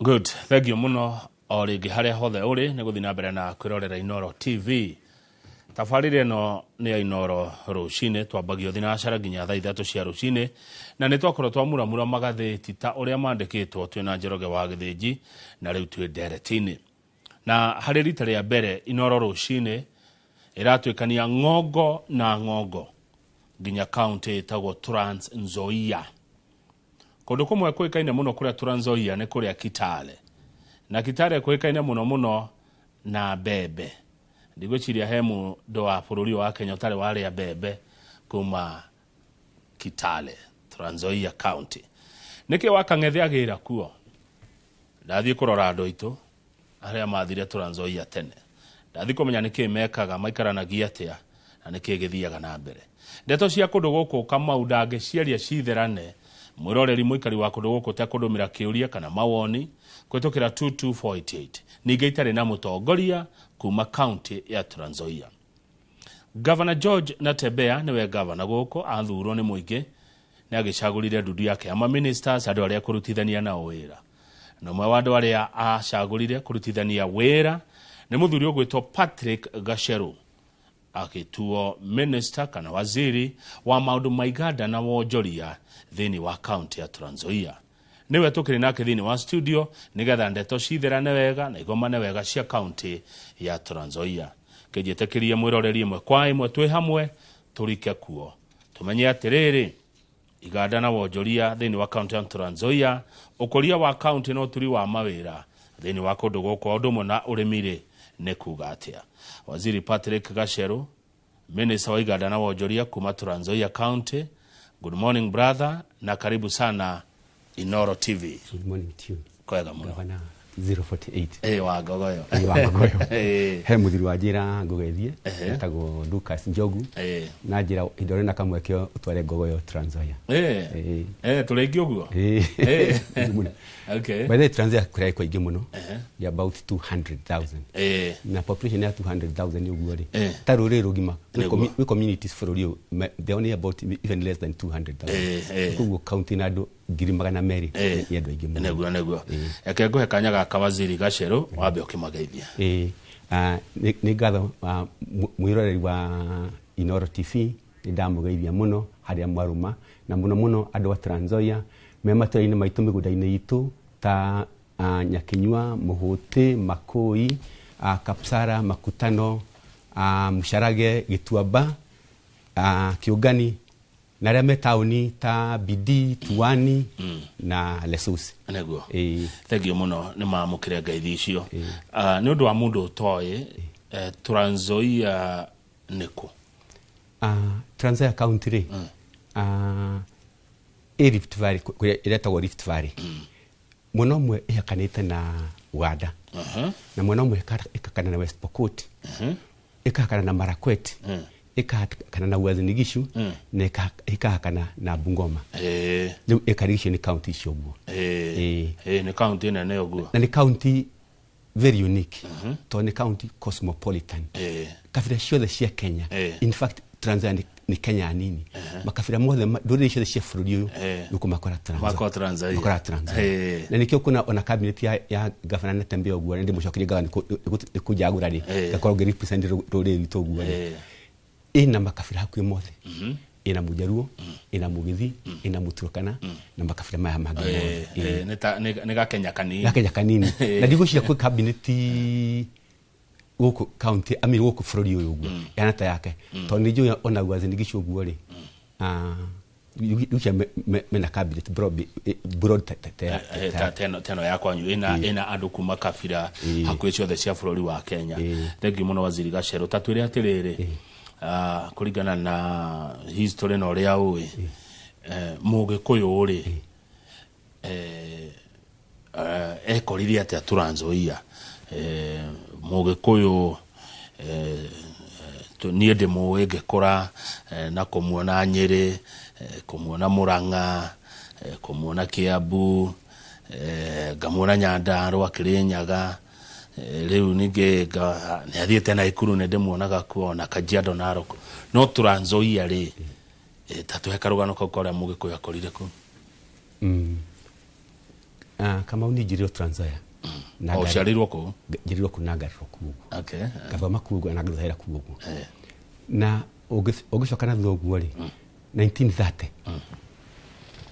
Good, thank you muno o rĩngĩ harĩa hothe ũrĩ nĩ gũthiĩ na mbere na kwĩrorera Inooro TV. Tabarĩra ĩno nĩ ya Inooro rũcinĩ, twambagio thinacara nginya thaa 3 cia rũcinĩ, na nĩ twakorwo twamuramura magathĩti ta ũrĩa mandĩkĩtwo twĩna Njoroge wa Gĩthĩnji, na rĩu twĩ ndereti-inĩ. Na harĩ rita rĩa mbere Inooro rũcinĩ ĩratuĩkania ng'ongo na ng'ongo nginya kaũntĩ ĩtagwo Trans Nzoia. Kũndũ kũmwe kũĩkaine mũno kũrĩa Trans Nzoia nĩ kũrĩa Kitale. Na Kitale kũĩkaine mũno mũno na mbembe. Ndigwĩciria he mũndũ wa bũrũri wa Kenya ũtarĩ warĩa mbembe kuma Kitale, Trans Nzoia County. Nĩkĩ wa Kang'ethe agĩra kuo? Ndathiĩ kũrora andũ aitũ arĩa mathire Trans Nzoia tene. Ndathiĩ kũmenya nĩkĩ mekaga, maikaranagia atĩa, na nĩkĩ gĩthiaga na mbere. Ndeto cia kũndũ gũkũ Kamau ndangĩciaria citherane. Mwĩroreri mũikari wa kũndũ gũkũ tekũndũmĩra kĩũria kana mawoni kũhĩtũkĩra 22488. Ningĩ itarĩ na mũtongoria kuma kaunti ya Trans Nzoia. Governor George Natembeya nĩwe gavana gũkũ, athurwo nĩ mũingĩ, nĩ agĩcagũrire ndundu yake ya ma-ministers, andũ arĩa kũrutithania nao wĩra. Na ũmwe wa andũ arĩa acagũrire kũrutithania wĩra nĩ mũthuri ũgwĩtwo Patrick Gacheru, agĩtuo minister kana waziri wa maũndũ ma iganda na wonjoria thĩinĩ wa kaunti ya Trans Nzoia. Nĩwe tũkĩrĩ nake thĩinĩ wa studio nĩgetha ndeto citherane wega na igomane wega cia kaunti ya Trans Nzoia. Kĩnjĩtĩkĩrie mwĩroreri ĩmwe kwa ĩmwe twĩ hamwe tũrike kuo tũmenye atĩrĩrĩ, iganda na wonjoria thĩinĩ wa kaunti ya Trans Nzoia, ũkũria wa kaunti na ũturi wa mawĩra thĩinĩ wa kũndũ gũkũ ũndũ ũmwe na ũrĩmi-rĩ nĩ kuga atĩa. Waziri Patrick Gacheru, minister wa iganda na wonjoria kuma Trans Nzoia County, good morning brother na karibu sana Inooro TV. Good morning to you. Kwega mũno. Gavana 048. Wa Ngogoyo. Wa Ngogoyo. He mũthuri wa njĩra ngũgeithie, etagwo Lucas Njogu. Na njĩra indo rĩ na kamweke ũtware Ngogoyo Trans Nzoia. Tũrĩ aingĩ ũguo? Okay. By the way, Trans Nzoia kũrĩa kwaingĩ mũno. Ni about 200,000. Na population ya 200,000 ũguo rĩ. Ta rũrĩrĩ rũgima. Gwĩ communities bũrũri ũyũ, they only about even less than 200,000. Koguo county na andũ 200,000 nĩ andũ aingĩ mũno. Nĩguo, nĩguo. Reke ngũhe kanya gaka Waziri Gacheru wambe ũkĩmageithia. Nĩ ngatho, mwĩroreri wa Inooro TV, nĩ ndamũgeithia mũno harĩa mwarũma, na mũno mũno andũ a Trans Nzoia me matũra-inĩ maitũ mĩgũnda-inĩ itũ ta Nyakinyua, Mũhũtĩ, Makũi, Kapsara, Makutano, Mũcarage, Gĩtuamba, Kĩũngani, na arĩa me taũni ta Bidii, Tuani na Lesusi. Nĩguo. Thank you mũno, nĩ mamũkĩre ngeithi icio. Nĩ ũndũ wa mũndũ ũtoĩ, Trans Nzoia nĩ kũ? Trans Nzoia County rĩ, ĩ Rift Valley, kũrĩa ĩretagwo Rift Valley. Mwena ũmwe ĩhakanĩte na Uganda. Na mwena ũmwe ĩkahakana na West Pokot. Ĩkahakana na Marakwet. Ĩkahakana na Uasin Gishu. Na ĩkahakana na Bungoma. Rĩu ĩkarigicio nĩ county icio ũguo. Nĩ county nene ũguo. Na nĩ county very unique. Tondũ nĩ county cosmopolitan. Kabira ciothe cia Kenya. In fact, Trans Nzoia nĩ Kenya nini. Makabira mothe, ndũrĩrĩ ciothe cia bũrũri ũyũ, nĩ makora Trans Nzoia. Makora Trans Nzoia. Makora Trans Nzoia. Na nĩkĩo kuna ona cabinet ya Governor Natembeya ũguo, na ndĩmũcokerie ngatho nĩ kũnjagũra rĩ, ngakorwo ngĩ represent rũrĩrĩ rwitũ ũguo rĩ. Ĩna makabira hakuhĩ mothe. Ĩna Mũjaruo, ĩna Mũgĩthi, ĩna Mũturkana, na makabira maya mangĩ mothe. Nĩ gakenya kanini. Gakenya kanini. Na ndigwĩciria kwĩ cabinet gũkũ county, I mean gũkũ bũrũri ũyũ ũguo, ĩhana ta yake. Tondũ nĩ njũĩ ona Uasin Gishu ũguo rĩ, ndigwĩciria mena cabinet broad ta Teno ya kwanyu ĩna andũ kuma kabira hakuhĩ ciothe cia bũrũri wa Kenya. Thank you mũno Waziri Gacheru. Ta twĩre atĩrĩrĩ, kũringana na history na ũrĩa ũĩ, Mũgĩkũyũ rĩ, ekorire atĩa Trans Nzoia? Mũgĩkũyũ, niĩ ndĩmũĩ ngĩkũra, na kũmuona Nyĩrĩ, kũmuona Mũrang'a, kũmuona Kiambu, ngamuona Nyandarua, Kĩrĩnyaga, rĩu ningĩ nĩ athiĩte Naikuru, nĩ ndĩmuonaga kuo, na Kajiado, Narok. No Trans Nzoia rĩ, ta tũhe karũgano kau ka ũrĩa Mũgĩkũyũ akorire kũu. Kamau niĩ njiarĩirwo Trans Nzoia. Na O ũciarĩirwo kũu? Njiarĩirwo kũu na ngarerwo kũu ũguo. Ngathoma kũu ũguo na ngaruta wĩra kũu ũguo. Na ũngĩcoka na thutha ũguo rĩ, 1930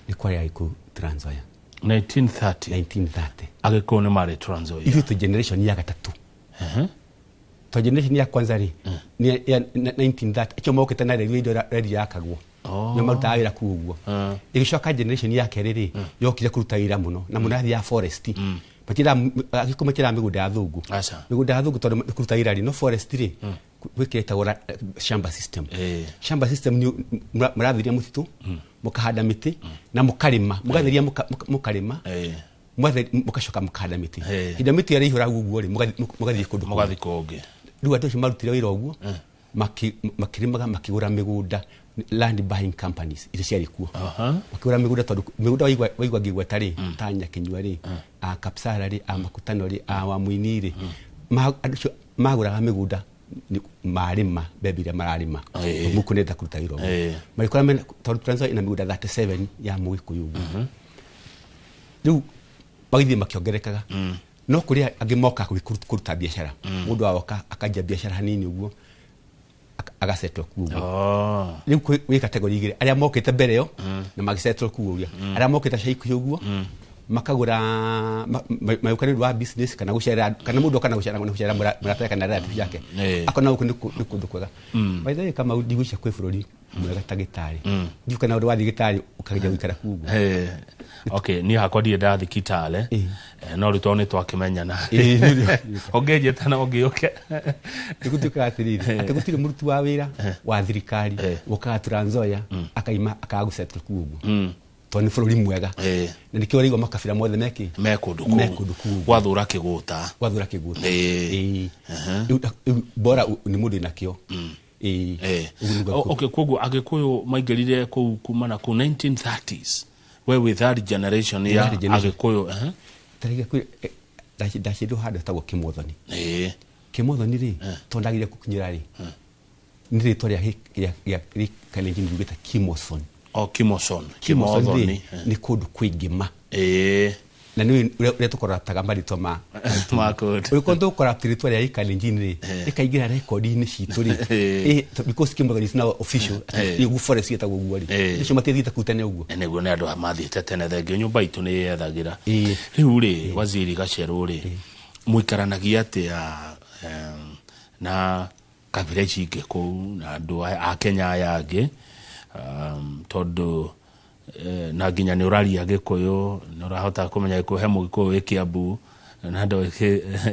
nĩ kwarĩ Agĩkũyũ Trans Nzoia. 1930? 1930. Agĩkũyũ nĩ marĩ Trans Nzoia? Ithuĩ twĩ generation ya gatatũ. To generation ya kwanza rĩ nĩ ya 1930, acio mokĩte na reri, indo reri yakagwo. Nĩ marutaga wĩra kũu ũguo. Ĩgĩcoka generation ya kerĩ rĩ, yokire kũruta wĩra mũno na mũno ya forest. Matiendaga, Agĩkũyũ matiendaga mĩgũnda ya thũngũ. Aca. Mĩgũnda ya thũngũ tondũ nĩ kũruta wĩra rĩ, no forest rĩ, gwĩ kĩrĩa ĩtagwo shamba system. Shamba system nĩ mũratheria mũtitũ, mũkahanda mĩtĩ na mũkarĩma, mũgatheria, mũkarĩma, mũgacoka mũkahanda mĩtĩ. Hĩndĩ ĩrĩa mĩtĩ ĩraihũra ũguo rĩ, mũgathiĩ kũndũ kũngĩ. Mũgathiĩ kũngĩ. Rĩu andũ acio marutire wĩra ũguo, makĩrĩmaga, makĩgũra mĩgũnda, land buying companies iria ciarĩ kuo. Makĩgũra mĩgũnda tondũ mĩgũnda waigua ngĩgweta rĩ, ta Nyakinyua rĩ, a Kapsara rĩ, a Makutano rĩ, a Wamuini rĩ, andũ acio magũraga mĩgũnda marĩma mbembe iria mararĩma. Mũkũ nĩenda kũruta wĩra ũguo. Magĩkora mena, tondũ Trans Nzoia ĩna mĩgũnda 37 ya Mũgĩkũyũ ũguo. Rĩu magĩthiĩ makĩongererekaga, no kũrĩ angĩ moka kũruta biacara. Mũndũ agoka akanjia biacara hanini ũguo, agasettle kuo ũguo. Rĩu gwĩ category igĩrĩ: arĩa mokĩte mbere ĩyo na magĩsettle kuo ũguo, arĩa mokĩte ca ikuhĩ ũguo makagũra, magĩũka nĩ ũndũ wa business kana gũcerera, kana mũndũ oka na gũcerera, na gũcerera mũrata kana relative yake. Akona gũkũ nĩ kũndũ kwega. By the way, Kamau, ndigwĩciria kwĩ bũrũri mwega ta Gĩtarĩ. Ndiũĩ kana ũndũ wathiĩ Gĩtarĩ ũkageria gũikara kuo ũguo. Okay, niĩ hakwa ndirĩ ndathiĩ Kitale. No rĩu tondũ nĩ twakĩmenyana, ũngĩnjĩta no ngĩũke. Nĩ gũtuĩkaga atĩrĩrĩ, atĩ gũtirĩ mũruti wa wĩra wa thirikari ũkaga Trans Nzoia akaima akaga gũsettle kuo ũguo, tondũ nĩ bũrũri mwega. Na nĩkĩo ũraigua makabira mothe mekĩ me kũndũ me kũu. Kũndũ kũu ũguo. Gwathũra kĩgũta. Gwathũra kĩgũta. Rĩu bora nĩ mũndũ wĩnakĩo. Ũguo nĩguo. Okay, koguo Agĩkũyũ maingĩrire kũu kuma na kũu 1930s, we wĩ third generation ya Third generation. Agĩkũyũ. Tarĩngĩ ndaciarirwo handũ hetagwo Kĩmothoni. Kĩmothoni rĩ, tondũ ndagire gũkinyĩra rĩ, nĩ rĩtwa rĩa Kalenjin riugĩte Kimoson. O Kimoson? Kimoson rĩ, Kimothoni. nĩ kũndũ kwĩ ngĩma. Na nĩ ũrĩa tũkorataga marĩtwa ma ma kũndũ. Ũrĩkorwo tũkũcorrupt rĩtwa rĩa Kalenjin rĩ, rĩkaingĩra rekondi-inĩ citũ rĩ. Because Kimothoni is now official, nĩguo forest ĩtagwo ũguo rĩ. Acio matiathiĩte kũu tene ũguo. Nĩguo nĩ andũ mathiĩte tene, thengio nyũmba itũ nĩ yethagĩra. Rĩu rĩ, waziri Gacerũ rĩ, mũikaranagia atĩa na kabira ici ingĩ kũu na andũ a Kenya aya angĩ, tondũ na nginya nĩ ũraria Gĩkũyũ, nĩ ũrahota kũmenya Gĩkũyũ, he Mũgĩkũyũ wĩ Kĩambu na ndoĩ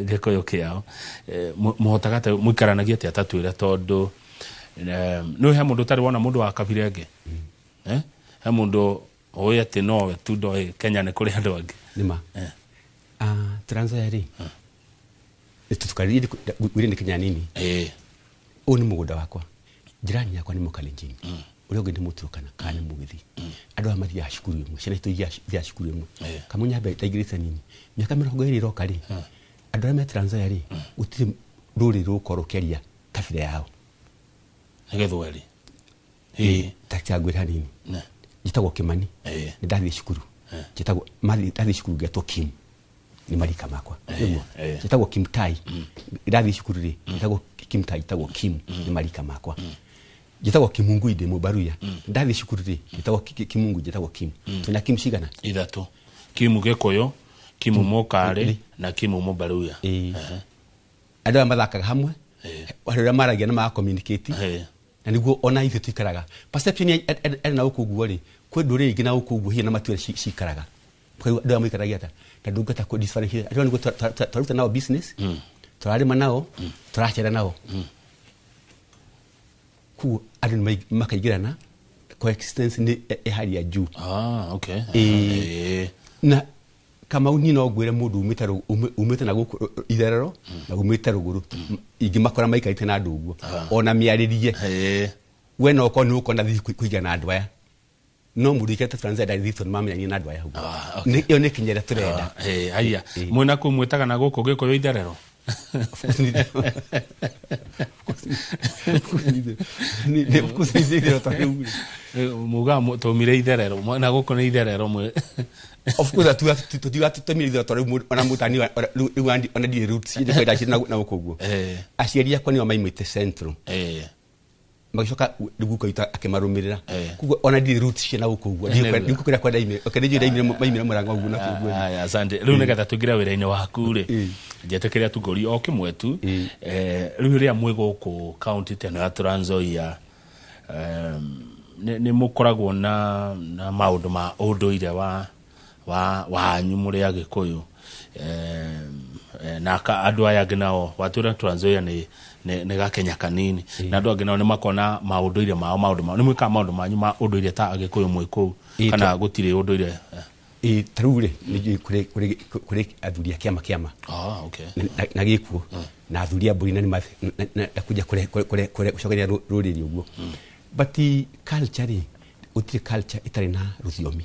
Gĩkũyũ kĩao. Mũhotaga atĩa, mũikaranagia atĩa? Ta twĩre, tondũ nĩ he mũndũ ũtarĩ wona mũndũ wa kabira ĩngĩ. He mũndũ ũĩ atĩ nowe tu, ndoĩ Kenya nĩ kũrĩ andũ angĩ. Nĩma. Trans Nzoia rĩ, tukarĩrie nĩ Kenya nini. Ũyũ nĩ mũgũnda wakwa, jirani yakwa nĩ Mũkalenjin, ũrĩa ũngĩ nĩ Mũturukana kana nĩ Mũgĩthii. Andũ aya mathiaga cukuru ĩmwe, ciana citũ ithiaga cukuru ĩmwe. Kamũnyambe ndaingĩrĩte nini, mĩaka 20 ĩroka rĩ, andũ arĩa me Trans Nzoia rĩ, gũtirĩ rũrĩrĩ rũgũkorwo rũkĩaria kabira yao. Nĩ Gĩthweri. Ta changwĩra hanini. Ne. Njĩtagwo Kĩmani. Nĩ ndathiĩ cukuru, njĩtagwo ndathiĩ cukuru ngetwo Kim, nĩ marika makwa. Nĩguo. Njĩtagwo Kim Tai. Ndathiĩ cukuru rĩ, njĩtagwo Kim Tai, njĩtagwo Kim, nĩ marika makwa. Njĩtagwo Kimungui, ndĩ Mũbaruya. Ndathiĩ cukuru rĩ, njĩtagwo Kimungu, njĩtagwo Kim. Twĩna Kim cigana? Ithatũ: Kimu Gĩkũyũ, Kimu Mũkarĩ na Kimu Mũbaruya. Andũ aya mathakaga hamwe, andũ arĩa maragia na mara communicate. Na nĩguo ona ithuĩ tuikaraga, perception ya na gũkũ ũguo rĩ, kwĩ ndũrĩrĩ ingĩ na gũkũ ũguo hihi na matuĩra cikaraga. Ũkaigua andũ aya maikaragia atĩa na ndũngĩhota kũ differentiate. Andũ aya nĩguo twaruta nao business, tũrarĩma nao, tũracera nao. Koguo andũ nĩ makaingĩrana, coexistence nĩ ĩ hali ya juu. Ah, okay. Na Kamau, niĩ no ngwĩre mũndũ umĩte na gũkũ itherero na umĩte rũgũrũ ingĩmakora maikarĩte na andũ ũguo, ona mĩarĩrie, we no ũkorwo nĩ ũkona thiĩ kũigana na andũ aya, no mũndũ ũikarĩte Trans Nzoia ndarĩ thitũ nĩ mamenyanie na andũ aya ũguo. Ah, okay. Ĩyo nĩ kinya ĩrĩa tũrenda. Haya, mwĩna kũu mwĩtaga na gũkũ Gĩkũyũ itherero. Of course nĩ of course nĩ itherero ta rĩu rĩ. Muga tũmire itherero na gũkũ nĩ itherero mwe. Of course tutiuga tũmire itherero ta rĩu ona mũtani rĩu ona ndirĩ roots nĩ kwenda aciari na gũkũ ũguo. Aciari akwa nĩo maimĩte Central. Magĩcoka rĩu guka witũ akĩmarũmĩrĩra. Koguo ona ndirĩ roots cia na gũkũ ũguo. Ndiũĩ kũrĩa kwa ndaimire. Okay, nĩ njũĩ ndaimire maimire Mũrang'a ũguo na kũu. Aya, asante. Rĩu nĩgetha tũingĩre wĩra-inĩ waku rĩ, njetĩkĩria tu ngũrie o kĩmwe tu. Rĩu rĩrĩa mwĩ gũkũ kaunti ta ĩno ya Trans Nzoia, nĩ mũkoragwo na maũndũ ma ũndũire wa wanyu mũrĩ Agĩkũyũ, na andũ aya angĩ nao watwĩra Trans Nzoia nĩ gakenya kanini, na andũ angĩ nao nĩ makona maũndũire mao, maũndũ mao nĩ mwĩkaga maũndũ manyu ma ũndũire ta Agĩkũyũ mwĩ kũu, kana gũtirĩ ũndũire? Ta rĩu rĩ, nĩ njũĩ kũrĩ athuri a kĩama kĩama. Okay. Na gĩkuũ na athuri a mbũri na na kuja kũre gũcokeria rũrĩrĩ ũguo. But culture rĩ, gũtirĩ culture ĩtarĩ na rũthiomi.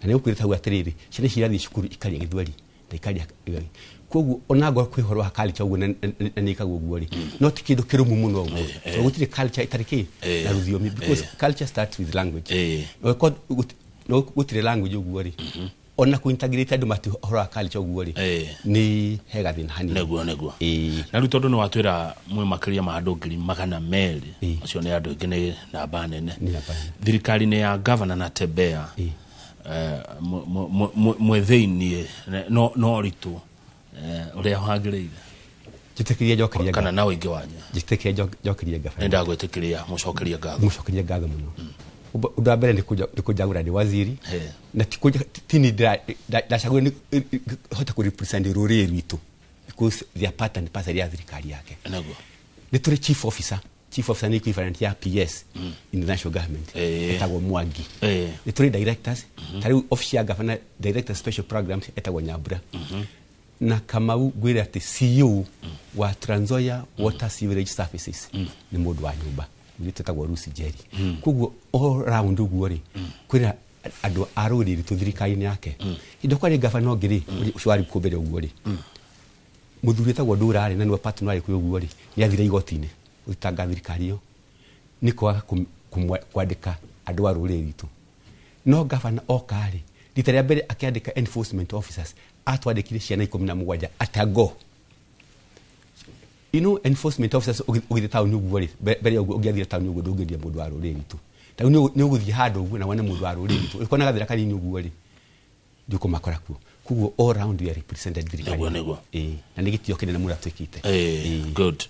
Na nĩ ũkwĩra tau atĩrĩrĩ, ciana ici irathiĩ cukuru ikaria Gĩthweri na ikaria Gĩthweri. Koguo ona ngorwo kwĩ ũhoro wa culture ũguo na nĩ ĩkagwo ũguo rĩ, no ti kĩndũ kĩrũmu mũno ũguo. Tondũ gũtirĩ culture ĩtarĩ kĩ na rũthiomi, because culture starts with language. No gũtirĩ language ũguo rĩ, ona kũ integrate andũ mati ũhoro wa culture ũguo rĩ, nĩ he gathĩna hanini. Nĩguo. Na rĩu tondũ nĩ watwĩra mwĩ makĩria ma andũ 200,000, acio nĩ andũ aingĩ, nĩ namba nene. Thirikari-inĩ ya Governor Natembeya, mwĩ thĩiniĩ no ritũ ũrĩa wagĩrĩire. Njĩtĩkĩrie njokerie kana na ũingĩ wanyu. Njĩtĩkĩrie njokerie ngatho. Nĩ ndagwĩtĩkĩria mũcokerie ngatho. Mũcokerie ngatho mũno. Ũndũ wa mbere nĩ kũnjagũra ndĩ waziri. Na ti ni ndacagũrire nĩ hote kũ represent rũrĩrĩ rwitũ, because they are part and parcel ya thirikari yake. Nĩguo. Nĩ tũrĩ chief officer. Chief officer nĩ equivalent ya PS in the national government. Etagwo Mwangi. Nĩ tũrĩ directors. Ta rĩu office ya governor, director special programs etagwo Nyambura. Na Kamau ngwĩre atĩ CEO wa Trans Nzoia Water Sewerage Services nĩ mũndũ wa nyũmba. Mũirĩtu etagwo Lucy Njeri. Koguo all round ũguo rĩ, kwĩna andũ a rũrĩrĩ rwitũ thirikari-inĩ yake. Hĩndĩ kwarĩ gavana ũngĩ rĩ, ũcio warĩ kuo mbere ũguo rĩ, mũthuri wĩtagwo Ndũra rĩ, na nĩwe partner warĩ kuo ũguo rĩ, nĩ athire igoti-inĩ gũthitanga thirikari ĩyo nĩ kwaga kwandĩka andũ a rũrĩrĩ rwitũ. No gavana oka rĩ, rita rĩa mbere akĩandĩka enforcement officers, atwandĩkire ciana 17 atago. You know, enforcement officers ũgĩthiĩ taũni ũguo rĩ, mbere ũguo ũngĩathire taũni ũguo ndũngĩendia mũndũ wa rũrĩrĩ rwitũ. Ta rĩu nĩ ũgũthiĩ handũ ũguo na wone mũndũ wa rũrĩrĩ rwitũ, ũkona gathĩra kanini ũguo rĩ, ndũkũmakora kuo. Koguo all round we are represented thirikari. Nĩguo. Na nĩ gĩtĩo kĩnene mũno twĩkĩte. Good.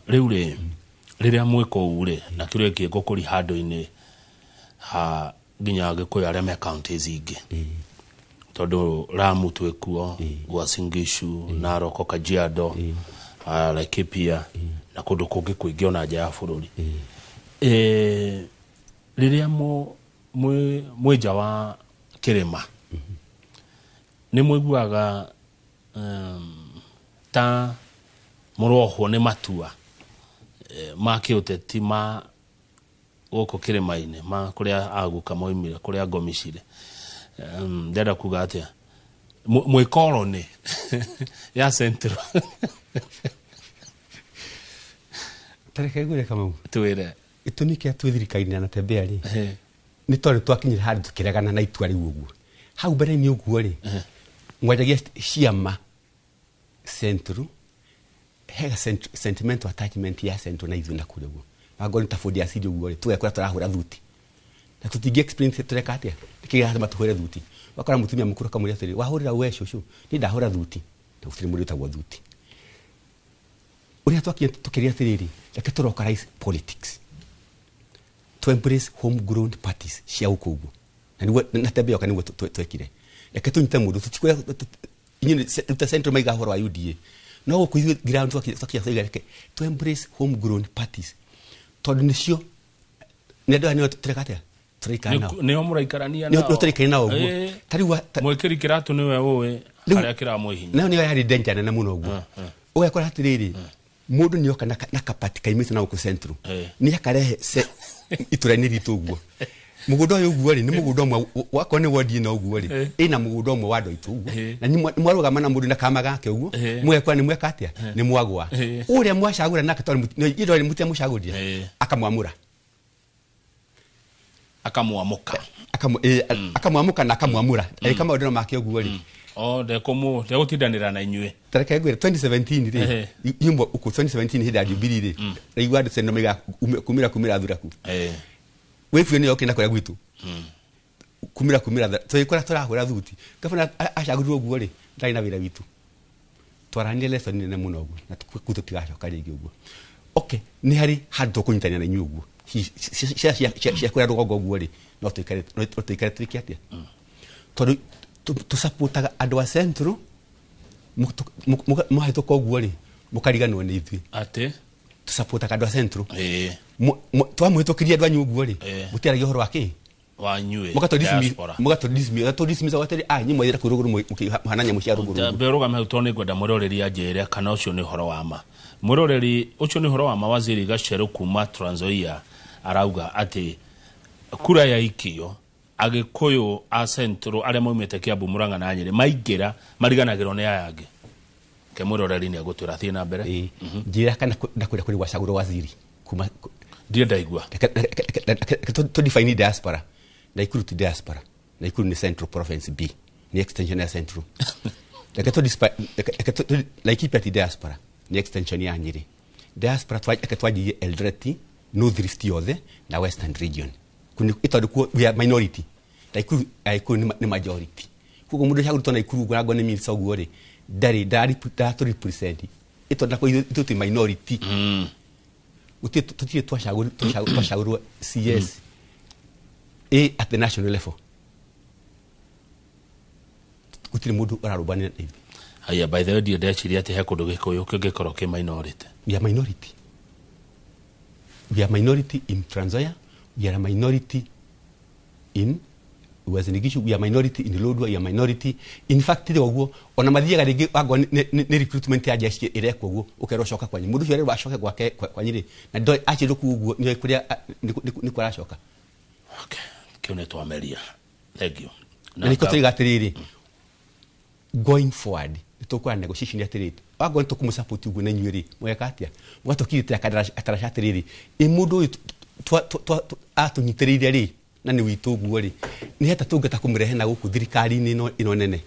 Rĩu rĩ, rĩrĩa mwĩ kũu rĩ, na kĩrĩa kĩngĩ ngũkũri handũ-inĩ ha nginya Agĩkũyũ arĩa me counties ingĩ. Tondũ Lamu twĩ kuo, Uasin Gishu, Narok, Kajiado, Laikipia, na kũndũ kũngĩ kũingĩ ona nja ya bũrũri. Rĩrĩa mwĩ nja wa kĩrĩma, nĩ mũiguaga ta mũrohwo nĩ matua ma kĩũteti ma gũkũ kĩrĩma-inĩ, ma kũrĩa aguka moimire, kũrĩa ngomi cirĩ. Ndĩrenda kuga atĩa? Mwĩ colony ya Central. Ta reke ngwĩre Kamau. Twĩre. Gĩtũmi kĩa twĩ thirikari-inĩ ya Natembeya rĩ, nĩ tondũ twakinyire handũ tũkĩregana na itua rĩu ũguo. Hau mbere-inĩ ũguo rĩ, mwanjagia ciama Central, hega sentimental attachment ya Central na ithuĩ na kũrĩa ũguo. Wangorwo nĩ ta bũndi ya ciri ũguo rĩ, tũgekora tũrahũra thuti. Na tũtingĩ explain tũreka atĩa, nĩkĩ kĩratũma tũhũre thuti. Wakora mũtumia mũkũrũ akamwĩra atĩrĩ, wahũrĩra we cũcũ, niĩ ndahũra thuti. Na gũtirĩ mũndũ wĩtagwo thuti. Ũrĩa twakinya tũkĩria atĩrĩrĩ, reke tũ localize politics. To embrace homegrown parties cia gũkũ ũguo. Na nĩguo Natembeya oka nĩguo twekire. Reke tũnyite mũndũ, tũtikuoya, inyuĩ nĩ ta Central maiga ũhoro wa UDA. No gũkũ ithuĩ ground twakinya tũiga reke to embrace homegrown parties. Tondũ nĩcio, nĩ andũ aya nĩo tũreka atĩa? Tũraikara nao. Nĩo mũraikarania Nĩo nao. tũraikara nao ũguo. Ta rĩu ta Mwĩkĩri kĩratũ nĩwe ũĩ Rĩu harĩa kĩramwĩhinya. Nayo nĩyo yarĩ danger nene mũno ũguo. Ũgakora atĩrĩrĩ, mũndũ nĩoka na kapati kaimĩte na gũkũ Central. Nĩ akarehe itũra-inĩ ritũ ũguo. Mũgũnda ũyũ ũguo rĩ, nĩ mũgũnda ũmwe wakwa nĩ wondi ĩno ũguo rĩ, ĩna mũgũnda ũmwe wa andũ aitũ ũguo. Na nĩ mwarũgama na mũndũ na kama gake ũguo, mwekwa nĩ mweka atĩa? Nĩ mwagwa. Ũrĩa mwacagũra nake tondũ ithuĩ mũtiamũcagũrire, akamwamũra. Akamwamũka. Akamwamũka na akamwamũra. Eka maũndũ no make ũguo rĩ. O ndegũtindanĩra na inyuĩ. Tareke ngwĩre 2017 rĩ, nyumba uku 2017 hĩndĩ ya Jubilee rĩ, raigua andũ tene maiga kumĩra thuraku. Wĩbuĩ nĩyo kĩna kũrĩa gwitũ. Kumĩra tũgĩkora tũrahũra thuti. Gabana acagũrirwo ũguo rĩ, ndarĩ na wĩra witũ. Twaranire lesson nene mũno ũguo na kuu tũtigacoka rĩngĩ ũguo. Okay, nĩ harĩ handũ tũkũnyitanĩra na inyuĩ ũguo. Cia kũrĩa rũgongo ũguo rĩ, no tũikare twĩke atĩa? Tondũ tũsupportaga andũ a Central, mũhĩtũka ũguo rĩ, mũkariganĩrwo nĩ ithuĩ. Atĩ? Tũsupportaga andũ a Central. Twamũhĩtũkĩria andũ anyu ũguo rĩ, mũtiaragia ũhoro wa kĩ? Wa inyuĩ. Mũgatũdismiss atĩrĩ, inyuĩ mwathire kũu rũgũrũ mũkĩhana nyamũ cia rũgũrũ. Mbe ũrũgame hau tondũ nĩngwenda mwĩroreri anjĩre kana ũcio nĩ ũhoro wa ma. Mwĩroreri ũcio nĩ ũhoro wa ma. Waziri Gacheru kuma Trans Nzoia arauga atĩ kura yaikio Agĩkũyũ a Central arĩa maumĩte Kiambu, Murang'a na Nyĩrĩ maingĩra mariganagĩrwo nĩ aya angĩ. Ke mwĩroreri nĩ egũtwĩra thiĩ na mbere. Njĩra kana na kũrĩa kũrĩ gwacagũrwo waziri kuma ndirĩ ndaigua. To define diaspora. Naikuru ti diaspora. Naikuru ni Central Province B. Ni extension ya Central. Laikipia ti diaspora. Ni extension ya Nyeri. Diaspora reke twanjirie Eldoret, North Rift yothe na Western Region. Tondũ kuo we are minority. Naikuru nĩ majority. Koguo mũndũ ũcagũrĩtwo Naikuru ũguo nangwo nĩ minister ũguo rĩ, ndarĩ ndaratũ represent. Tondũ nakuo ithuĩ twĩ minority. Tũtirĩ twacagũrwo CS at the national level. Gũtirĩ mũndũ ũrarũmbanĩra na ithuĩ. Haya, by the way, ndirĩ ndeciria atĩ he kũndũ Gĩkũyũ kĩngĩkorwo kĩ minority. We are minority. We are minority in Trans Nzoia. We are a minority in Uasin Gishu. We are minority in Lodwar. We are minority. In fact, rĩ ũguo ona mathiaga rĩngĩ wangwa nĩ recruitment ya jeshi ĩrekwo ũguo ũkerwo coka kwanyu. Mũndũ ũcio arerwo acoke gwake kwanyu rĩ, na ndoĩ acirwo kũu ũguo nĩoĩ kũrĩa nĩkuo aracoka. Okay, kĩu nĩ twameria. Thank you. Na nĩkĩo tũiga atĩrĩrĩ, going forward nĩtũkũra negotiation atĩrĩrĩ, wangwa nĩtũkũmũsupport ũguo na inyuĩ rĩ, mũgeka atĩa? Mũgatũkirĩtĩra kadarasha atĩrĩrĩ, ĩ mũndũ ũyũ atũnyitĩrĩire rĩ, na nĩ witũ ũguo rĩ, nĩ heta tũngĩhota kũmũrehe na gũkũ thirikari-inĩ ĩno nene.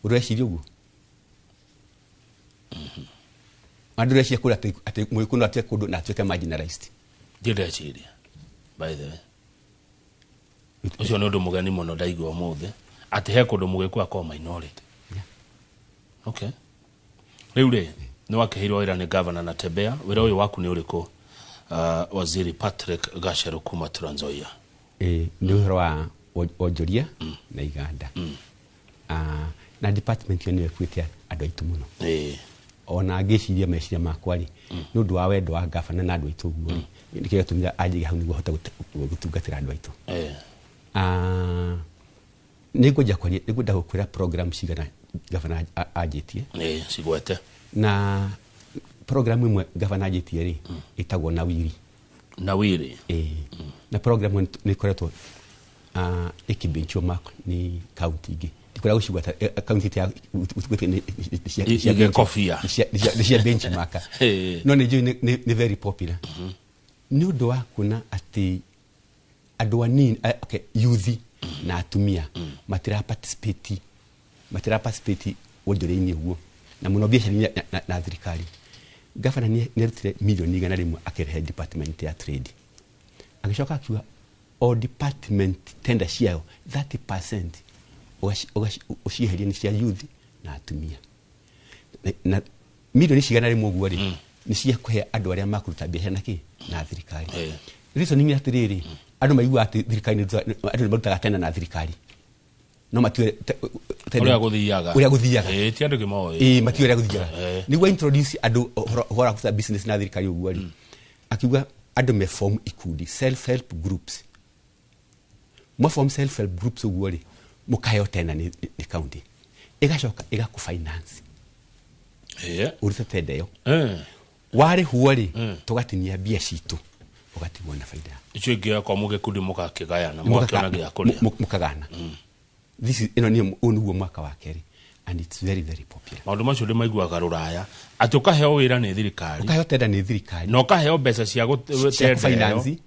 Ũreciria ũguo? Andũ reciria kũrĩa atĩ Mũgĩkũyũ no atuĩke kũndũ na atuĩke marginalized. Ndirĩ ndeciria, by the way. Ũcio nĩ ũndũ mũgeni mũno ndaigua ũmũthĩ, atĩ he kũndũ Mũgĩkũyũ akorwo minority. Okay. Rĩu rĩ, nĩ wakĩheirwo wĩra nĩ Governor Natembeya. Wĩra ũyũ waku nĩ ũrĩkũ? Waziri Patrick Gacheru kuma Trans Nzoia. Nĩ ũhoro wa wonjoria na iganda. Na department ĩyo nĩyo ĩkuĩte andũ aitũ mũno. Ona ngĩciria meciria makwa rĩ, nĩ ũndũ wa wendo wa gavana na andũ aitũ ũguo rĩ, nĩkĩo gĩatũmire anjige hau nĩguo hote gũtungatĩra andũ aitũ. Nĩngwenda kwaria, nĩngwenda gũkwĩra program cigana gavana anjĩtie. Cigwete. Na program ĩmwe gavana anjĩtie rĩ, ĩtagwo Nawiri. Nawiri. Na program ĩyo nĩ ĩkoretwo ĩkĩ-benchmark nĩ county ingĩ. Ndikwenda gũcigweta, county ya Igĩkobia. nĩ cia benchmark. No nĩ njũĩ nĩ very popular. Nĩ ũndũ wa kuona atĩ andũ anini, okay, youth na atumia matira participate wonjoria-inĩ ũguo na mũno biacara-inĩ na thirikari. Gavana nĩ arutire milioni 100 akĩrehe department ya trade. Agĩcoka akiuga o department tender ciayo 30% ũcieherie nĩ cia youth na atumia. Na milioni 100 ũguo rĩ, nĩ cia kũhe andũ arĩa makũruta biacara na kĩ? Na thirikari. Reason nĩ atĩrĩrĩ, andũ maiguaga atĩ thirikari andũ nĩ marutaga tender na thirikari. No matiũĩ ũrĩa gũthiaga. Ũrĩa gũthiaga. Ti andũ kĩmoĩ. Matiũĩ ũrĩa gũthiaga. Nĩguo introduce andũ ũhoro wa kũruta business na thirikari ũguo rĩ, akiuga andũ me form ikundi, self help groups. Mwa form self help groups ũguo rĩ, mũkaheo tender nĩ county. Ĩgacoka ĩgakũ finance. Ũrute tender ĩyo. Warĩhwo rĩ, tũgatinia mbia citũ. Ũgatigwo na baida. Icio ingĩ kwa mũgĩkundi mũgakĩgayana, mũgakĩona gĩa kũrĩa. Mũkagana. This is ĩno nĩ ũyũ nĩguo mwaka wa kerĩ and it's very very popular. Maũndũ macio ndĩmaiguaga rũraya, atĩ ũkaheo wĩra nĩ thirikari. Ũkaheo tenda nĩ thirikari. Na ũkaheo mbeca cia cia tenda ĩyo. Finance.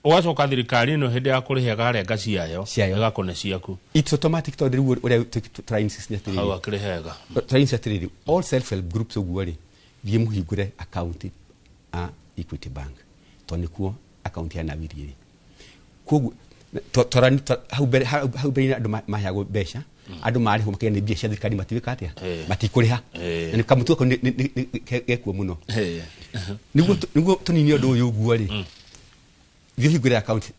Ũgacoka thirikari ĩno hĩndĩ ya kũrĩha ĩkarenga ciayo. Ciayo. Ĩgakũne ciaku. It's automatic, tondũ rĩu ũrĩa tũra insist nĩ Hau atĩrĩrĩ, akĩrĩ hega. tũra insist atĩrĩrĩ, all self help groups ũguo rĩ, thiĩ mũhingũre account a Equity Bank, tondũ nĩkuo account ya Nawiri ĩrĩ. Koguo hau mbere andũ maheagwo mbeca, andũ marĩhwo makĩgĩa nĩ mbia cia thirikari, matiwĩka atĩa? Matikũrĩha. Na nĩ kamũtugo kau gekuo mũno. Nĩguo tũnine ũndũ ũyũ ũguo rĩ, thiĩ ũhingũre account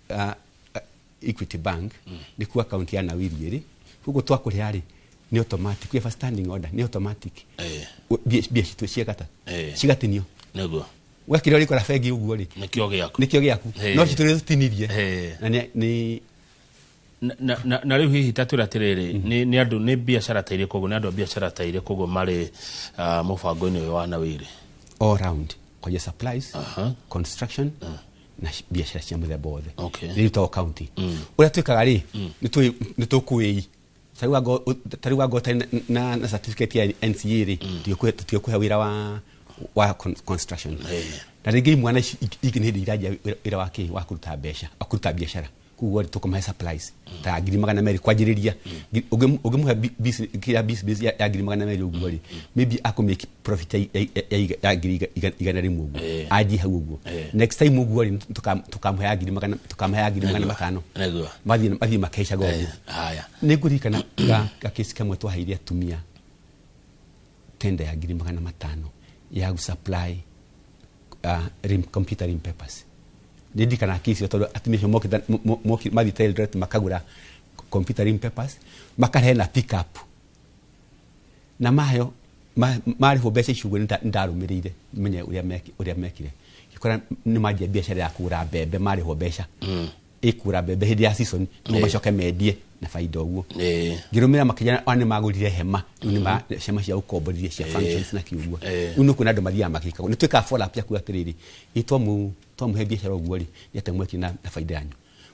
Equity Bank, nĩkuo account ya Nawiri ĩrĩ. Koguo twakũrĩha rĩ, nĩ automatic, we have a standing order, nĩ automatic. Mbia citũ ciekata cigatinio. Wekĩra ũrĩkora bengi ũguo rĩ, Nĩkĩo gĩaku. Nĩkĩo gĩaku. No citũ nĩ tũtinirie. Na nĩ Na rĩu hihi ta twĩra atĩrĩrĩ, nĩ andũ nĩ biacara ta irĩkũ ũguo, nĩ andũ a biacara ta irĩkũ ũguo marĩ mũbango-inĩ ũyũ wa Nawiri? All round, kwanjia supplies, construction na biacara cia mũthemba wothe. Rĩu to county ũrĩa twĩkaga rĩ, nĩ tũkũĩi tarĩu anga ũtarĩ na certificate ya NCA rĩ, tũtigũkũhe wĩra wa construction. Na rĩngĩ imwana ici ingĩ nĩ hĩndĩ iranjia wĩra wa kĩ wa kũruta mbeca, wa kũruta biacara. Koguo rĩ, tũkũmahe supplies ta 200,000 kwanjĩrĩria. Ũngĩmũhe kĩrĩa business ya 200,000 ũguo rĩ, maybe akũ make profit ya 100,000 ũguo. Anjie hau ũguo. Next time ũguo rĩ, tũkamũhe ya ngiri magana, tũkamũhe ya 500,000. Mathiĩ makeicaga ũguo. Haya. Nĩ ngũririkana ga case kamwe twaheire atumia tenda ya 500,000 ya gũ-supply computer rim papers. Nĩ ndirikana case ĩyo tondũ atumia acio mokĩte mathiĩte Eldoret makagũra computer rim papers, makarehe na pick up, na maheo marĩhwo mbeca icio ũguo, nĩ ndarũmĩrĩire menye ũrĩa mekire, ngĩkora nĩ manjia biacara ya kũgũra mbembe. Marĩhwo mbeca ĩkũgũra mbembe hĩndĩ ya season nĩguo macoke mendie na baida ũguo. Ngĩrũmĩrĩra makĩnya ona nĩ magũrire hema rĩu, nĩ hema cia gũkomborithia cia functions na kiuguo. Rĩu nĩ kuona andũ mathiaga magĩkagwo, nĩ twĩkaga follow up ya kuga atĩrĩrĩ, ĩ twamũhe biacara ũguo rĩ, nĩ atĩa mwekire na baida yanyu?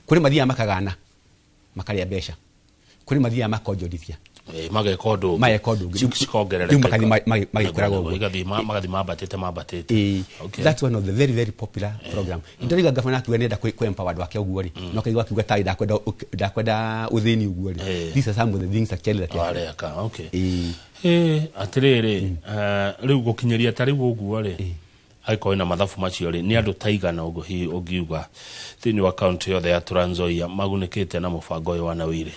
Kũrĩ mathiaga makagana makarĩa mbeca, kũrĩ mathiaga makonjorithia. Mageka ũndũ ũngĩ. Mageka ũndũ ũngĩ. Cikongerereka. Rĩu magathiĩ magĩkũraga ũguo. Igathiĩ magathiĩ mambatĩte. That's one of the very very popular program. Ndĩraiga gavana akiuga nĩenda kũ empower andũ ake ũguo rĩ, no kaigua akiuga tarĩ ndakwenda ũthĩni ũguo rĩ. These are some of the things actually that Wareka, okay. Atĩrĩrĩ, rĩu gũkinyĩria ta rĩu ũguo rĩ, angĩkorwo wĩna mathabu macio rĩ, nĩ andũ ta igana ũguo hihi ũngiuga thĩinĩ wa kaunti yothe ya Trans Nzoia magunĩkĩte na mũbango ũyũ wa Nawiri?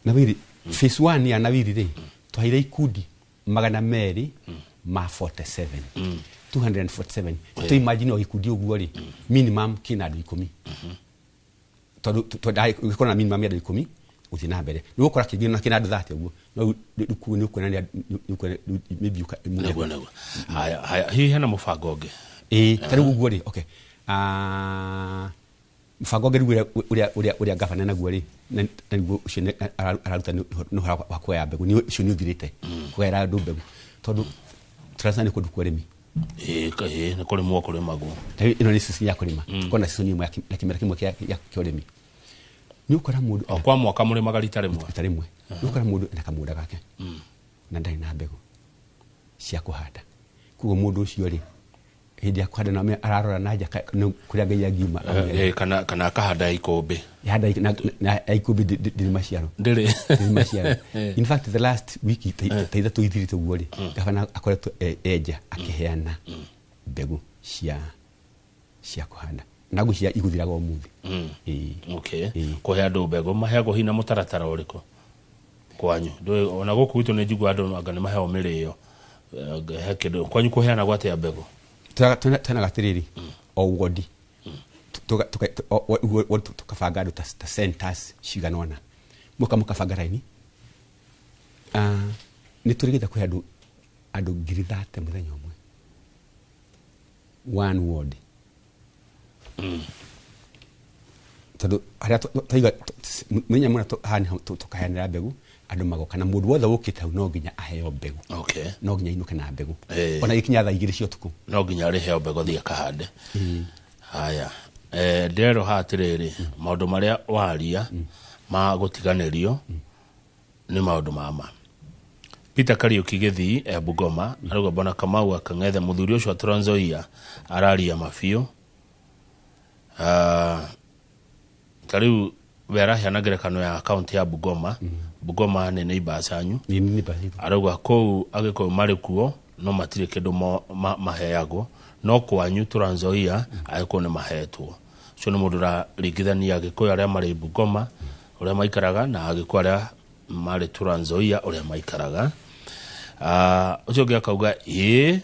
Nawiri phase 1 ya Nawiri rĩ, twaheire ikundi 247, 247. To imagine o gĩkundi ũguo rĩ, minimum kĩna andũ 10, tondũ ũngĩkorwo na minimum ya andũ 10 gũthiĩ na mbere nĩ ũgũkora kĩngĩ na kĩna andũ 30 ũguo, no rĩu kũu nĩ ũkuona nĩ ũkuona maybe Nĩguo. Haya, hihi hena mũbango ũngĩ? Ĩĩ, ta rĩu ũguo rĩ, okay. Ah, mũbango ũngĩ rĩu ũrĩa gavana naguo rĩ, na nĩguo ũcio araruta nĩ ũhoro wa kũgaya mbegũ. Nĩ ũcio nĩ ũthirĩte kũgaĩra andũ mbegũ, tondũ Trans Nzoia nĩ kũndũ kwa ũrĩmi. Ĩĩ, nĩ kũrĩmwo kũrĩmagwo. Ta rĩu ĩno nĩ season ya kũrĩma. Tũkorwo na season ĩmwe ya na kĩmera kĩmwe kĩa ũrĩmi, nĩ ũkora mũndũ O kwa mwaka mũrĩmaga rita rĩmwe? Rita rĩmwe. Nĩ ũkora mũndũ ena kamũgũnda gake na ndarĩ na mbegũ cia kũhanda. Koguo mũndũ ũcio rĩ, hĩndĩ ya kũhanda na ararora na nja kũrĩa Ngai angiuma amũhe. Kana akahanda ikũmbĩ. Handa na ikũmbĩ ndĩrĩ maciaro. Ndĩrĩ. Ndĩrĩ maciaro. In fact, the last week ta 3 ithirĩte ũguo rĩ, gavana akoretwo enja akĩheana mbegũ cia kũhanda, na ngwĩciria igũthiraga ũmũthĩ. Ĩĩ. Kũhe andũ mbegũ maheagwo hihi na mũtaratara ũrĩkũ kwanyu? Ona gũkũ gwitũ nĩ njiguaga andũ anga nĩ maheo mĩrĩo. He kĩndũ kwanyu kũheanagwo atĩa mbegũ? Twenaga atĩrĩrĩ, o wodi wodi tũkabanga andũ ta centers cigana ũna, mũka mũkabanga raini. Ah, nĩ tũrĩgĩte kũhe andũ 30,000 mũthenya ũmwe, one ward, tondũ harĩa twaiga mũthenya mũna haha nĩho tũkaheanĩra mbegũ, andũ magoka, na mũndũ wothe wũkĩte hau no nginya aheo mbegũ. No nginya ainũke na mbegũ. Ona gĩkinya thaa 2 cia ũtukũ. No nginya arĩheo mbegũ athiĩ akahande. Haya. Ndĩrerwo haha atĩrĩrĩ, maũndũ marĩa waria ma gũtiganĩrio nĩ maũndũ ma ma. Peter Kariuki Gĩthii e Bungoma arauga bwana Kamau akang'ethe mũthuri ũcio wa Trans Nzoia araria mabiũ. Ta rĩu we araheana ngerekano ya kaunti ya Bungoma. Bungoma nĩ neighbors anyu. Nĩ basi. Arauga kũu Agĩkũyũ marĩ kuo no matirĩ kĩndũ maheagwo, no kwanyu Trans Nzoia Agĩkũyũ nĩ mahetwo. Ũcio nĩ mũndũ ũraringithania Agĩkũyũ arĩa marĩ Bungoma ũrĩa maikaraga na Agĩkũyũ arĩa marĩ Trans Nzoia ũrĩa maikaraga. Ũcio ũngĩ akauga ĩĩ.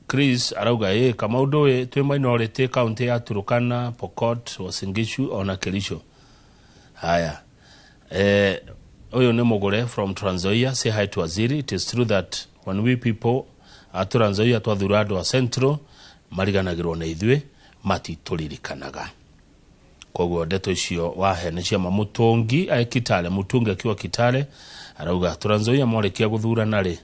Chris arauga ĩĩ Kamau ndũĩ twĩ minority kaunti ya Turkana, Pokot, Uasin Gishu ona Kericho. Haya. Ũyũ nĩ Mũgũre from Trans Nzoia. Say hi to Waziri. It is true that when we people a Trans Nzoia twathura andũ a Central mariganagĩrwo nĩ ithuĩ, matitũririkanaga. Koguo ndeto icio wahe nĩ ciama. Mũtũngi e Kitale, Mũtũngi akiwa Kitale arauga Trans Nzoia mwarĩkia gũthurana rĩ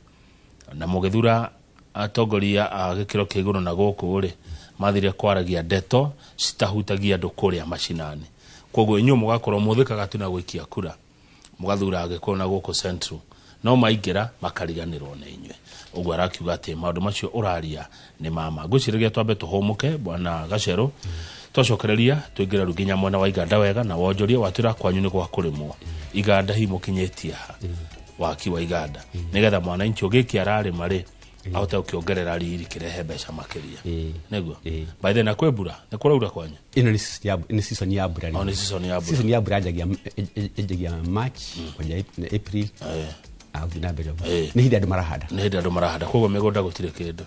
na mũgĩthura atongoria a gĩkĩro kĩa igũrũ na gũkũ rĩ, mathire kwaragia ndeto citahutagia andũ kũrĩa macinani. Koguo inyuĩ mũgakorwo mũthĩkaga tu na gũikia kura, mũgathura Agĩkũyũ na gũkũ Central, no maingĩra makariganĩrwo nĩ inyuĩ. Ũguo arakiuga atĩ maũndũ macio ũraria nĩ mama. Ngwĩciragia twambe tũhũmũke bwana Gacerũ, twacokereria tũingĩre rĩu nginya mwena wa Iganda wega na wonjoria watwĩra kwanyu nĩ gwa kũrĩmwo. Iganda hihi mũkinyĩtie ha waki wa Iganda nĩgetha mwananchi ũgĩki ararĩma rĩ ahote gũkĩongerera riri kĩrehe mbeca makĩria? Nĩguo. By the na kwĩ mbura, nĩ kũraura kwanyu? Ĩno nĩ season ya mbura. O nĩ season ya mbura. Season ya mbura yanjagia March kwanja April, gũthiĩ na mbere ũguo. Nĩ hĩndĩ andũ marahanda. Nĩ hĩndĩ andũ marahanda, koguo mĩgũnda gũtirĩ kĩndũ.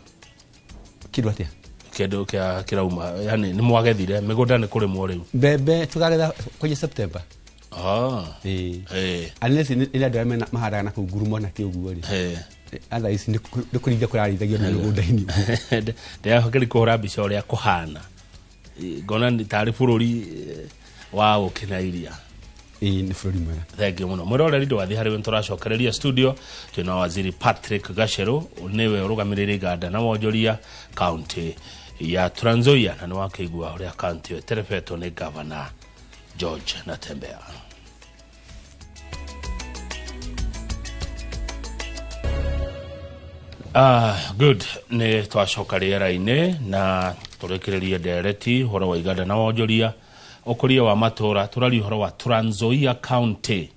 Kĩndũ atĩa? Kĩndũ kĩa kĩrauma, yani nĩ mwagethire mĩgũnda nĩ kũrĩmwo rĩu? Mbembe tũkagetha kwanja September. Unless nĩ andũ arĩa mahandaga na kũu ngurumo na kĩ ũguo rĩ. Otherwise nĩ kũrĩithia kũrarĩithagio andũ mĩgũnda-inĩ. Ndĩrageria kũhũra mbica ũrĩa kũhana, ngona nĩ tarĩ bũrũri wa ũkĩ na iria. Ĩĩ, nĩ bũrũri mwega. Thengiũ mũno mwĩroreri, ndũgathiĩ harĩ we, nĩtũracokereria studio twĩna waziri Patrick Gacerũ, nĩwe ũrũgamĩrĩire iganda na wonjoria kaunti ya Trans Nzoia, na nĩ wakĩigua ũrĩa kaunti ĩyo ĩterebetwo nĩ gavana George Natembeya. Good, nĩ twacoka rĩera-inĩ na tũrĩkĩrĩrie ndereti ũhoro wa iganda na wonjoria, ũkũria wa matũra. Tũraria ũhoro wa Trans Nzoia County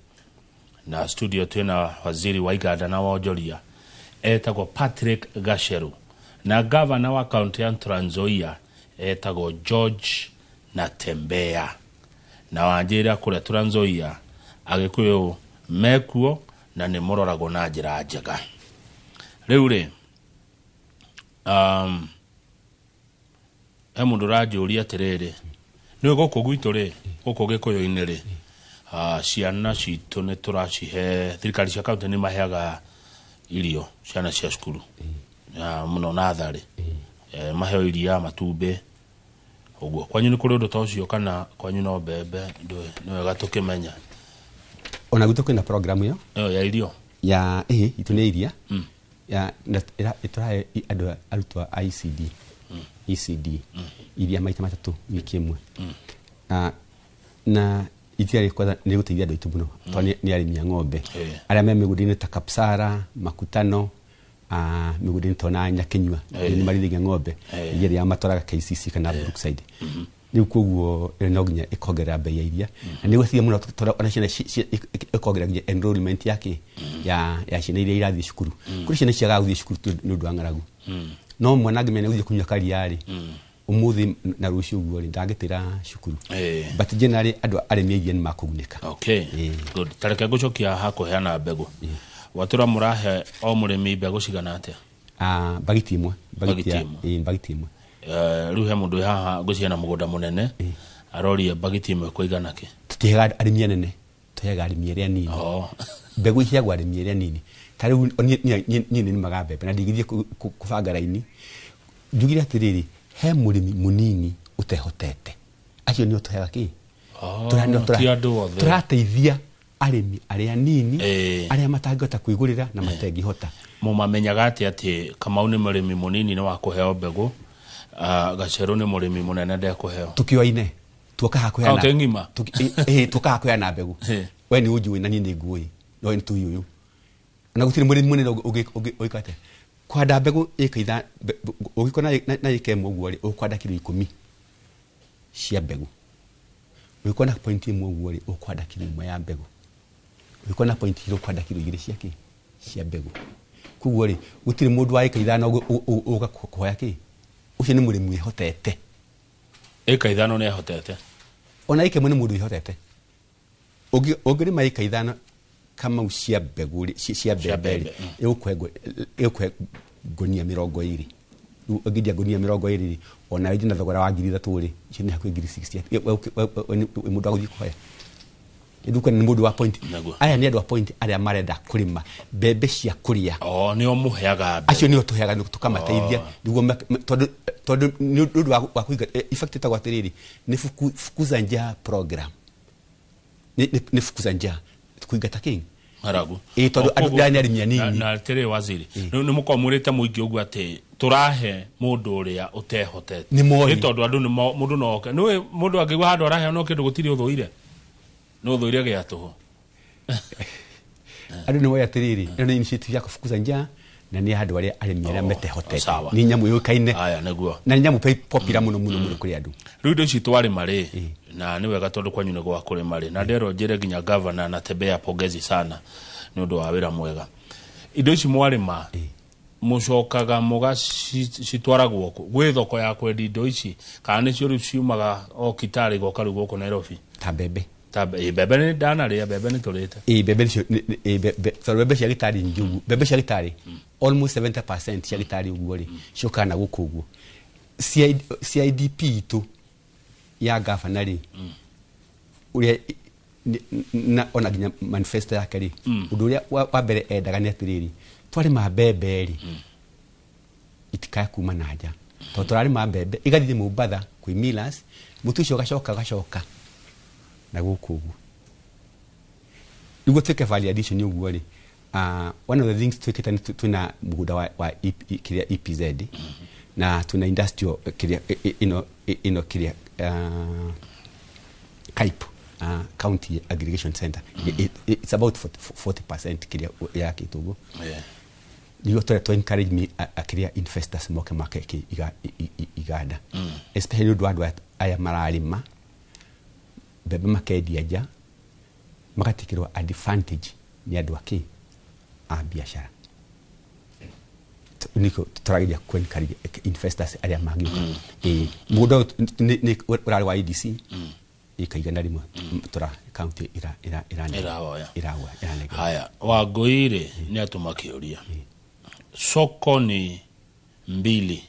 na studio twĩna waziri wa iganda na wonjoria etagwo Patrick Gacheru na gavana wa kaunti ya Trans Nzoia etagwo George Natembeya. Na wanjĩra kũrĩa Trans Nzoia Agĩkũyũ mekuo na nĩ mũroragwo na njĩra njega. Rĩu rĩ, he mũndũ ũranjũria atĩrĩrĩ, nĩ gũkũ gwitũ rĩ, gũkũ Gĩkũyũ-inĩ rĩ, ciana citũ nĩ tũracihe, thirikari cia kaunti nĩ maheaga irio ciana cia cukuru mũno natharĩ, maheo iria, matumbĩ ũguo. Kwanyu nĩ kũrĩ ũndũ ta ũcio kana kwanyu no mbembe? Ndũĩ, nĩ wega tũkĩmenya. Ona gwitũ kwĩna program ĩyo. Ĩyo ya irio? Ya ĩĩ, itũ nĩ iria ya na ĩtũrahe andũ arutwo a ECD, ECD iria maita matatũ wiki ĩmwe. Na iria rĩ kwanza nĩ gũteithia andũ aitũ mũno tondũ nĩ arĩmi a ng'ombe arĩa me mĩgũnda-inĩ ta Kapsara, Makutano, mĩgũnda-inĩ ta ona Nyakinyua, nĩ marĩithagia ng'ombe. Iria rĩrĩa matwaraga KCC kana Brookside. Rĩu koguo ĩyo no nginya ĩkongerera bei ya iria na nĩ gũteithia mũno tondũ ona ciana ĩkongerera nginya enrollment ya kĩ ya ciana iria irathiĩ cukuru. Kũrĩ ciana ciagaga gũthiĩ cukuru nĩ ũndũ wa ng'aragu, no mwana angĩmenya nĩ gũthiĩ kũnyua karia rĩ ũmũthĩ na rũciũ ũguo rĩ, ndangĩtĩra cukuru. But generally andũ arĩmi a iria nĩ makũgunĩka. Good. Tareke ngũcokia haha kũheana mbegũ. Watũra mũrahe o mũrĩmi mbegũ cigana atĩa? Bagiti ĩmwe. Bagiti Bagiti ĩmwe. Ĩĩ, bagiti ĩmwe. Rĩu he mũndũ wĩ haha ngwĩciria na mũgũnda mũnene aroria bagiti ĩmwe kũigana kĩ? Tũtiheaga arĩmi anene, tũheaga arĩmi arĩa anini. Mbegũ iheagwo arĩmi arĩa anini. Ta rĩu niĩ nĩ nĩmaga mbembe na ndingĩthiĩ kũbanga raini. Njugire atĩrĩrĩ, he mũrĩmi mũnini ũtehotete, acio nĩo tũheaga kĩ? Ti andũ othe. Tũrateithia arĩmi arĩa anini, arĩa matangĩhota kwĩgũrĩra na matengĩhota. Mũmamenyaga atĩa atĩ Kamau nĩ mũrĩmi mũnini nĩ wa kũheo mbegũ? Gacheru nĩ mũrĩmi mũnene ndekũheo. Tukioine tuoka hakuheana Kaunti ng'ima? Tuoka hakuheana mbegũ. Eh. We nĩ ũnjũĩ na niĩ nĩ nguĩ no nĩ tũi ũyũ na gũtirĩ mũrĩmi mũnene ũgĩka atĩa kũhanda mbegũ ĩka itha ũgĩkorwo na ĩka ĩmwe ũguo rĩ, ũkũhanda kiro 10 cia mbegũ. Ũgĩkorwo na point ĩmwe ũguo rĩ, ũkũhanda kiro 1 ya mbegũ. Ũgĩkorwo na point 2 ũkũhanda kiro 2 cia kĩ? Cia mbegũ. Koguo rĩ, gũtirĩ mũndũ wa ĩka 5 ũga kũhoya kĩ? Ũcio nĩ mũrĩmi wĩhotete. Ĩka 5 nĩ ahotete. Ona ĩka 1 nĩ mũndũ wĩhotete. Ũngĩrĩma ĩka 5 kamau cia mbegũ rĩ, cia Cia mbembe rĩ, mbembe, ĩgũkũhe ngũnia 20. Rĩu ũngĩendia ngũnia 20 rĩ, ona wendia na thogora wa ngiri 3 rĩ, icio nĩ hakuhĩ ngiri 60. We nĩ mũndũ wa gũthiĩ kũhoya. Nduka nĩ mũndũ wa point. Naguo. Aya nĩ andũ a point arĩa marenda kũrĩma mbembe cia kũrĩa. O, nĩo mũheaga mbegũ. Acio nĩo tũheaga nĩguo tũkamateithia, nĩguo tondũ nĩ ũndũ wa kũiga, in fact ĩtagwo atĩrĩrĩ, nĩ fukuza njaa program. Nĩ fukuza njaa. Kũingata kĩ? Ng'aragu. Ĩĩ, tondũ O, andũ koguo nĩ arĩmi anini. Na atĩrĩ waziri, nĩ mũkoragwo mwĩrĩte mũingĩ ũguo atĩ tũrahe mũndũ ũrĩa ũtehotete. Nĩ moĩ. Nĩ tondũ andũ nĩ mũndũ no oke. Nĩũĩ mũndũ angĩigua handũ araheo no kĩndũ gũtirĩ ũthũire. Nĩ ũthũire gĩa tũhũ. Andũ nĩ moĩ atĩrĩrĩ, ĩno nĩ initiative ya kũfukuza njaa na nĩ andũ arĩa arĩmi arĩa Oh, metehotete. sawa. Nĩ nyamũ yũĩkaine. Aya, nĩguo. Na nĩ nyamũ popular mũno, mũno, mũno kũrĩ andũ. Rĩu indo ici twarĩma rĩ, na nĩ wega tondũ kwanyu nĩ gwa kũrĩma rĩ, na nderwo njĩre nginya governor na Tembea pongezi sana nĩ ũndũ wa wĩra mwega. Indo ici mwarĩma, mũcokaga mũgacitwaragwo kũ? Gwĩ thoko ya kwendia indo ici, kana nĩcio rĩu ciumaga o Kitale igoka rĩu gũkũ Nairobi? Ta mbembe. Ta mbembe nĩ ndanarĩa, mbembe nĩ tũrĩte. Ĩ, mbembe nĩcio, nĩ, ĩ, tondũ mbembe cia Gitari nyingĩ ũguo, mbembe cia Gitari, almost 70% cia Gitari ũguo rĩ, ciũkaga na gũkũ ũguo. CIDP itũ ya gavana rĩ, ũrĩa na ona nginya manifesto yake rĩ, ũndũ ũrĩa wa mbere endaga nĩ atĩrĩrĩ, twarĩma mbembe rĩ, itikae kuma na nja. Tondũ tũrarĩma mbembe, igathiĩ Mombatha kwĩ millers, mũtu ũcio ũgacoka ũgacoka na gũkũ ũguo. Nĩguo twĩke value addition ũguo rĩ, one of the things twĩkĩte nĩ twĩna mũgũnda wa kĩrĩa EPZ, na twĩna industrial kĩrĩa, ĩno kĩrĩa, KAIP, County Aggregation Center. It's about 40% kĩrĩa yakĩtwo ũguo. Nĩguo tũrĩa tũ encourage me, kĩrĩa investors moke make iganda. Especially nĩ ũndũ wa andũ aya mararĩma mbembe makendia nja, magatikĩrwo advantage nĩ andũ akĩ a biacara. Nĩkĩo tũrageria kũ encourage investors arĩa mangĩũka. Mũgũnda ũyũ nĩ ũrarĩ wa ADC, ĩka igana rĩmwe, tũra county Ĩrahoya. ĩranengera. Haya, Wangũi rĩ, nĩ atũma kĩũria. Soko ni 2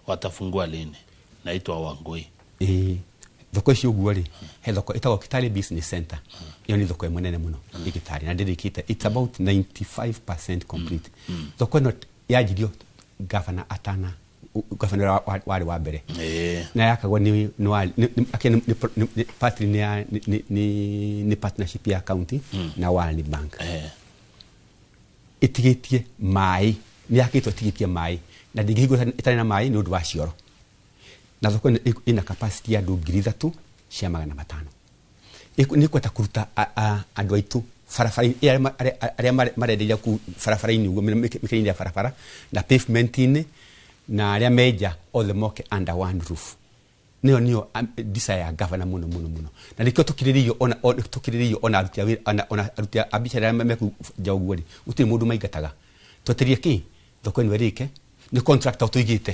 watafungua lini? Naitwa Wangũi. Thoko icio ũguo rĩ, he thoko ĩtagwo Kitale Business Center. Ĩyo nĩ thoko ĩmwe nene mũno ĩ Kitale na ndĩrĩkĩte. It's about 95% complete. Thoko ĩno yanjirio gavana atana, gavana ũrĩa warĩ wa mbere. Na yakagwo nĩ, nĩ wa, nĩ, nĩ, akĩ, nĩ, nĩ, nĩ, nĩ, partly nĩ ya, nĩ, nĩ, nĩ, nĩ partnership ya county na World Bank. Ĩtigĩtie maĩ, nĩ yakĩtwo ĩtigĩtie maĩ, na ndĩngĩhingũra ĩtarĩ na maĩ nĩ ũndũ wa cioro. Na thoko ĩno ĩna capacity ya andũ ngiri ithatũ cia magana matano. Nĩ ĩkwenda kũruta andũ aitũ barabara-inĩ, arĩa marenderia kũu barabara-inĩ ũguo, mĩkĩra-inĩ ya barabara, na pavement-inĩ, na arĩa menja othe moke under one roof. Nĩyo nĩyo desire ya governor mũno, mũno, mũno. Na nĩkĩo tũkirĩrĩirio ona, o, tũkirĩrĩirio ona aruti a wĩra, ona, ona aruti a biacara arĩa me kũu nja ũguo rĩ, gũtirĩ mũndũ maingataga. Twetereire kĩ? Thoko ĩno ĩrĩke, nĩ contractor tũigĩte.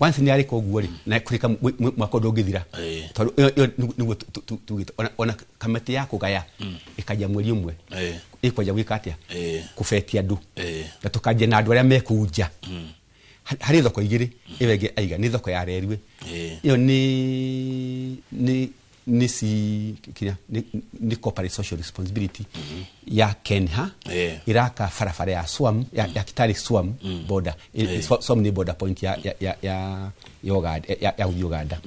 Once nĩ yarĩka ũguo rĩ, na kũrĩka mwaka ũndũ ũngĩthira. Tondũ ĩyo nĩguo tugĩte. Ona kamĩtĩ ya kũgaya ĩkanjia mweri ũmwe. Ĩkwanjia gwĩka atĩa? Kũbetia andũ. Na tũkanjia na andũ arĩa me kũu nja. Harĩ thoko igĩrĩ, ĩyo ĩngĩ aiga, nĩ thoko ya Rerue. Ĩyo nĩ ci, kĩrĩa, nĩ corporate social responsibility ya Kenha. Ĩraka barabara ya Swam, ya Kitale Swam border. Swam nĩ border point ya Uganda, ya gũthiĩ Uganda.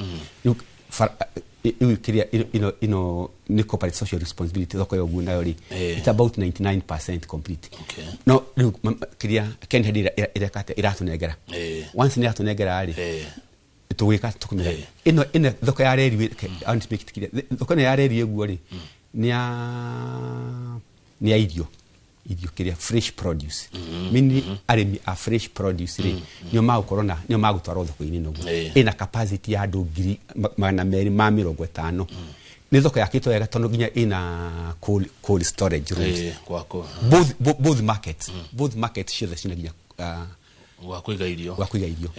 Rĩu rĩu kĩrĩa, ĩno nĩ corporate social responsibility thoko ya ũguo nayo rĩ, it's about 99% complete. No rĩu kĩrĩa Kenha ĩreka atĩa? Ĩratũnengera. Once nĩ ĩratũnengera rĩ, Tũgwĩka tũkũmenya ĩno ĩno thoko ya reri, I want to make it clear, thoko ĩno ya reri ũguo rĩ, nĩ ya irio kĩrĩa fresh produce, meaning arĩmi a fresh produce rĩ, nĩo magũkorwo na nĩo magũtwarwo thoko-inĩ ĩno ũguo. Ĩna capacity ya andũ 250,000. Nĩ thoko yakĩtwo wega tondũ nginya ĩna cold storage rooms. Gwakũ Both markets ciothe cina nginya gwa kũiga irio. Gwa kũiga irio.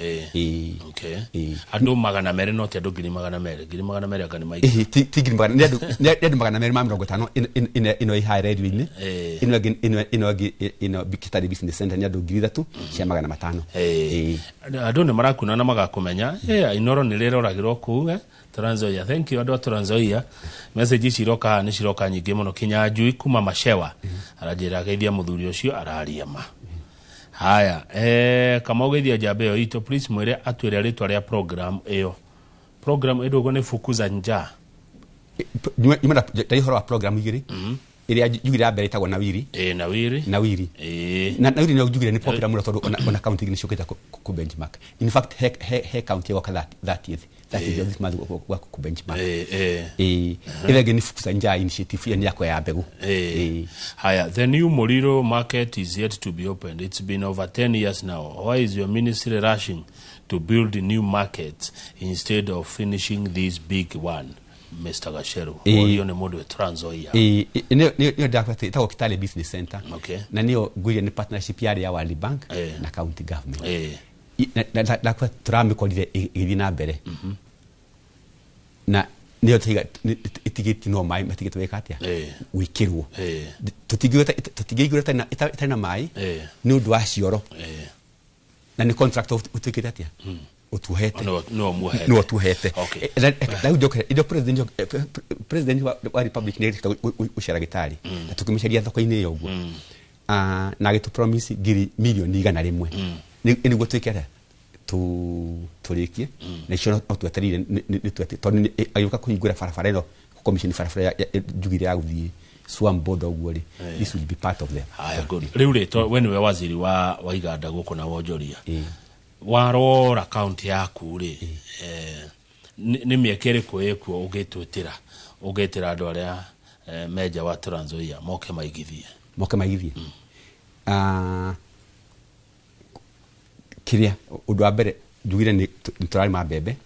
Okay. Ĩĩ. Andũ 200, no ti andũ 200,000. 200,000 anga nĩ maingĩ. Ĩhĩ, ti 200,000, nĩ andũ 250 ĩno ĩ haha redio-inĩ. Ĩno ĩngĩ, ĩno ĩngĩ, ĩno Kitale Business Center nĩ andũ 3,500. Ĩĩ. Andũ nĩ marakuna na magakũmenya. Inoro nĩ rĩroragĩrwo kũu Trans Nzoia. Thank you, andũ a Trans Nzoia. Message ici iroka haha nĩ ciroka nyingĩ mũno. Kinya Njui kuma Macewa aranjĩra geithia mũthuri ũcio araria ma. Haya, kama ũgeithia njamba ĩyo itũ, please mwĩre atwĩre rĩtwa rĩa program ĩyo. Program ĩyo ũguo nĩ Fukuza Njaa. Nyuma ndari ũhoro wa program igĩrĩ. Ĩrĩa njugire ya mbere ĩtagwo Nawiri. Ĩĩ, Nawiri. Nawiri. Na Nawiri nĩyo njugire nĩ popular mũno tondũ ona county igĩ nĩciũkĩte ku benchmark. In fact, he county ĩgoka 30th of this month gwa ku benchmark. Ĩĩ. Ĩĩ, ĩrĩa ĩngĩ nĩ Fukuza Njaa initiative, ĩyo nĩ yakwa ya mbegũ. Ĩĩ. Haya, the new Moliro market is yet to be opened. It's been over 10 years now. Why is your ministry rushing to build new markets instead of finishing this big one? Mr. Gacheru. Ũrio nĩ mũndũ wĩ Trans Nzoia. Ĩĩ, nĩyo ndakwĩra ĩtagwo Kitale Business Center. Na nĩyo ngwĩria nĩ partnership yarĩ ya World Bank na county government. Na ndakwĩra tũramĩkorire ĩgĩthiĩ na mbere na nĩyo tũiga ĩtigĩtie no maĩ matigĩtwo gwĩka atĩa, gwĩkĩrwo. Tũtingĩigua ĩtarĩ na maĩ nĩ ũndũ wa cioro na nĩ contract ũtuĩkĩte atĩa, ũtuohete. No muohete. No tuohete. Rĩu njoke indo president wa republic nĩ erĩkĩte gũcera gĩtarĩ na tũkĩmũcaria thoko-inĩ ĩyo ũguo. Ah, na agĩtũ promise ngiri milioni 100 nĩguo twĩke atĩa, tũrĩkie na icio no twetereire tondũ agĩũka kũhingũra barabara ĩno, commission barabara njugire ya gũthiĩ Suam border ũguo rĩ, this will be part of them. Haya, good. Rĩu rĩ, we nĩwe waziri wa iganda gũkũ na wonjoria. Ĩĩ. Warora kaunti yaku rĩ, nĩ mĩeke ĩrĩkũ ĩkuo ũngĩtwĩtĩra ũngĩtĩra andũ arĩa menja wa Trans Nzoia moke maigithie? Moke maigithie. Ah, kĩrĩa ũndũ wa mbere njugire nĩ tũrarĩma mbembe,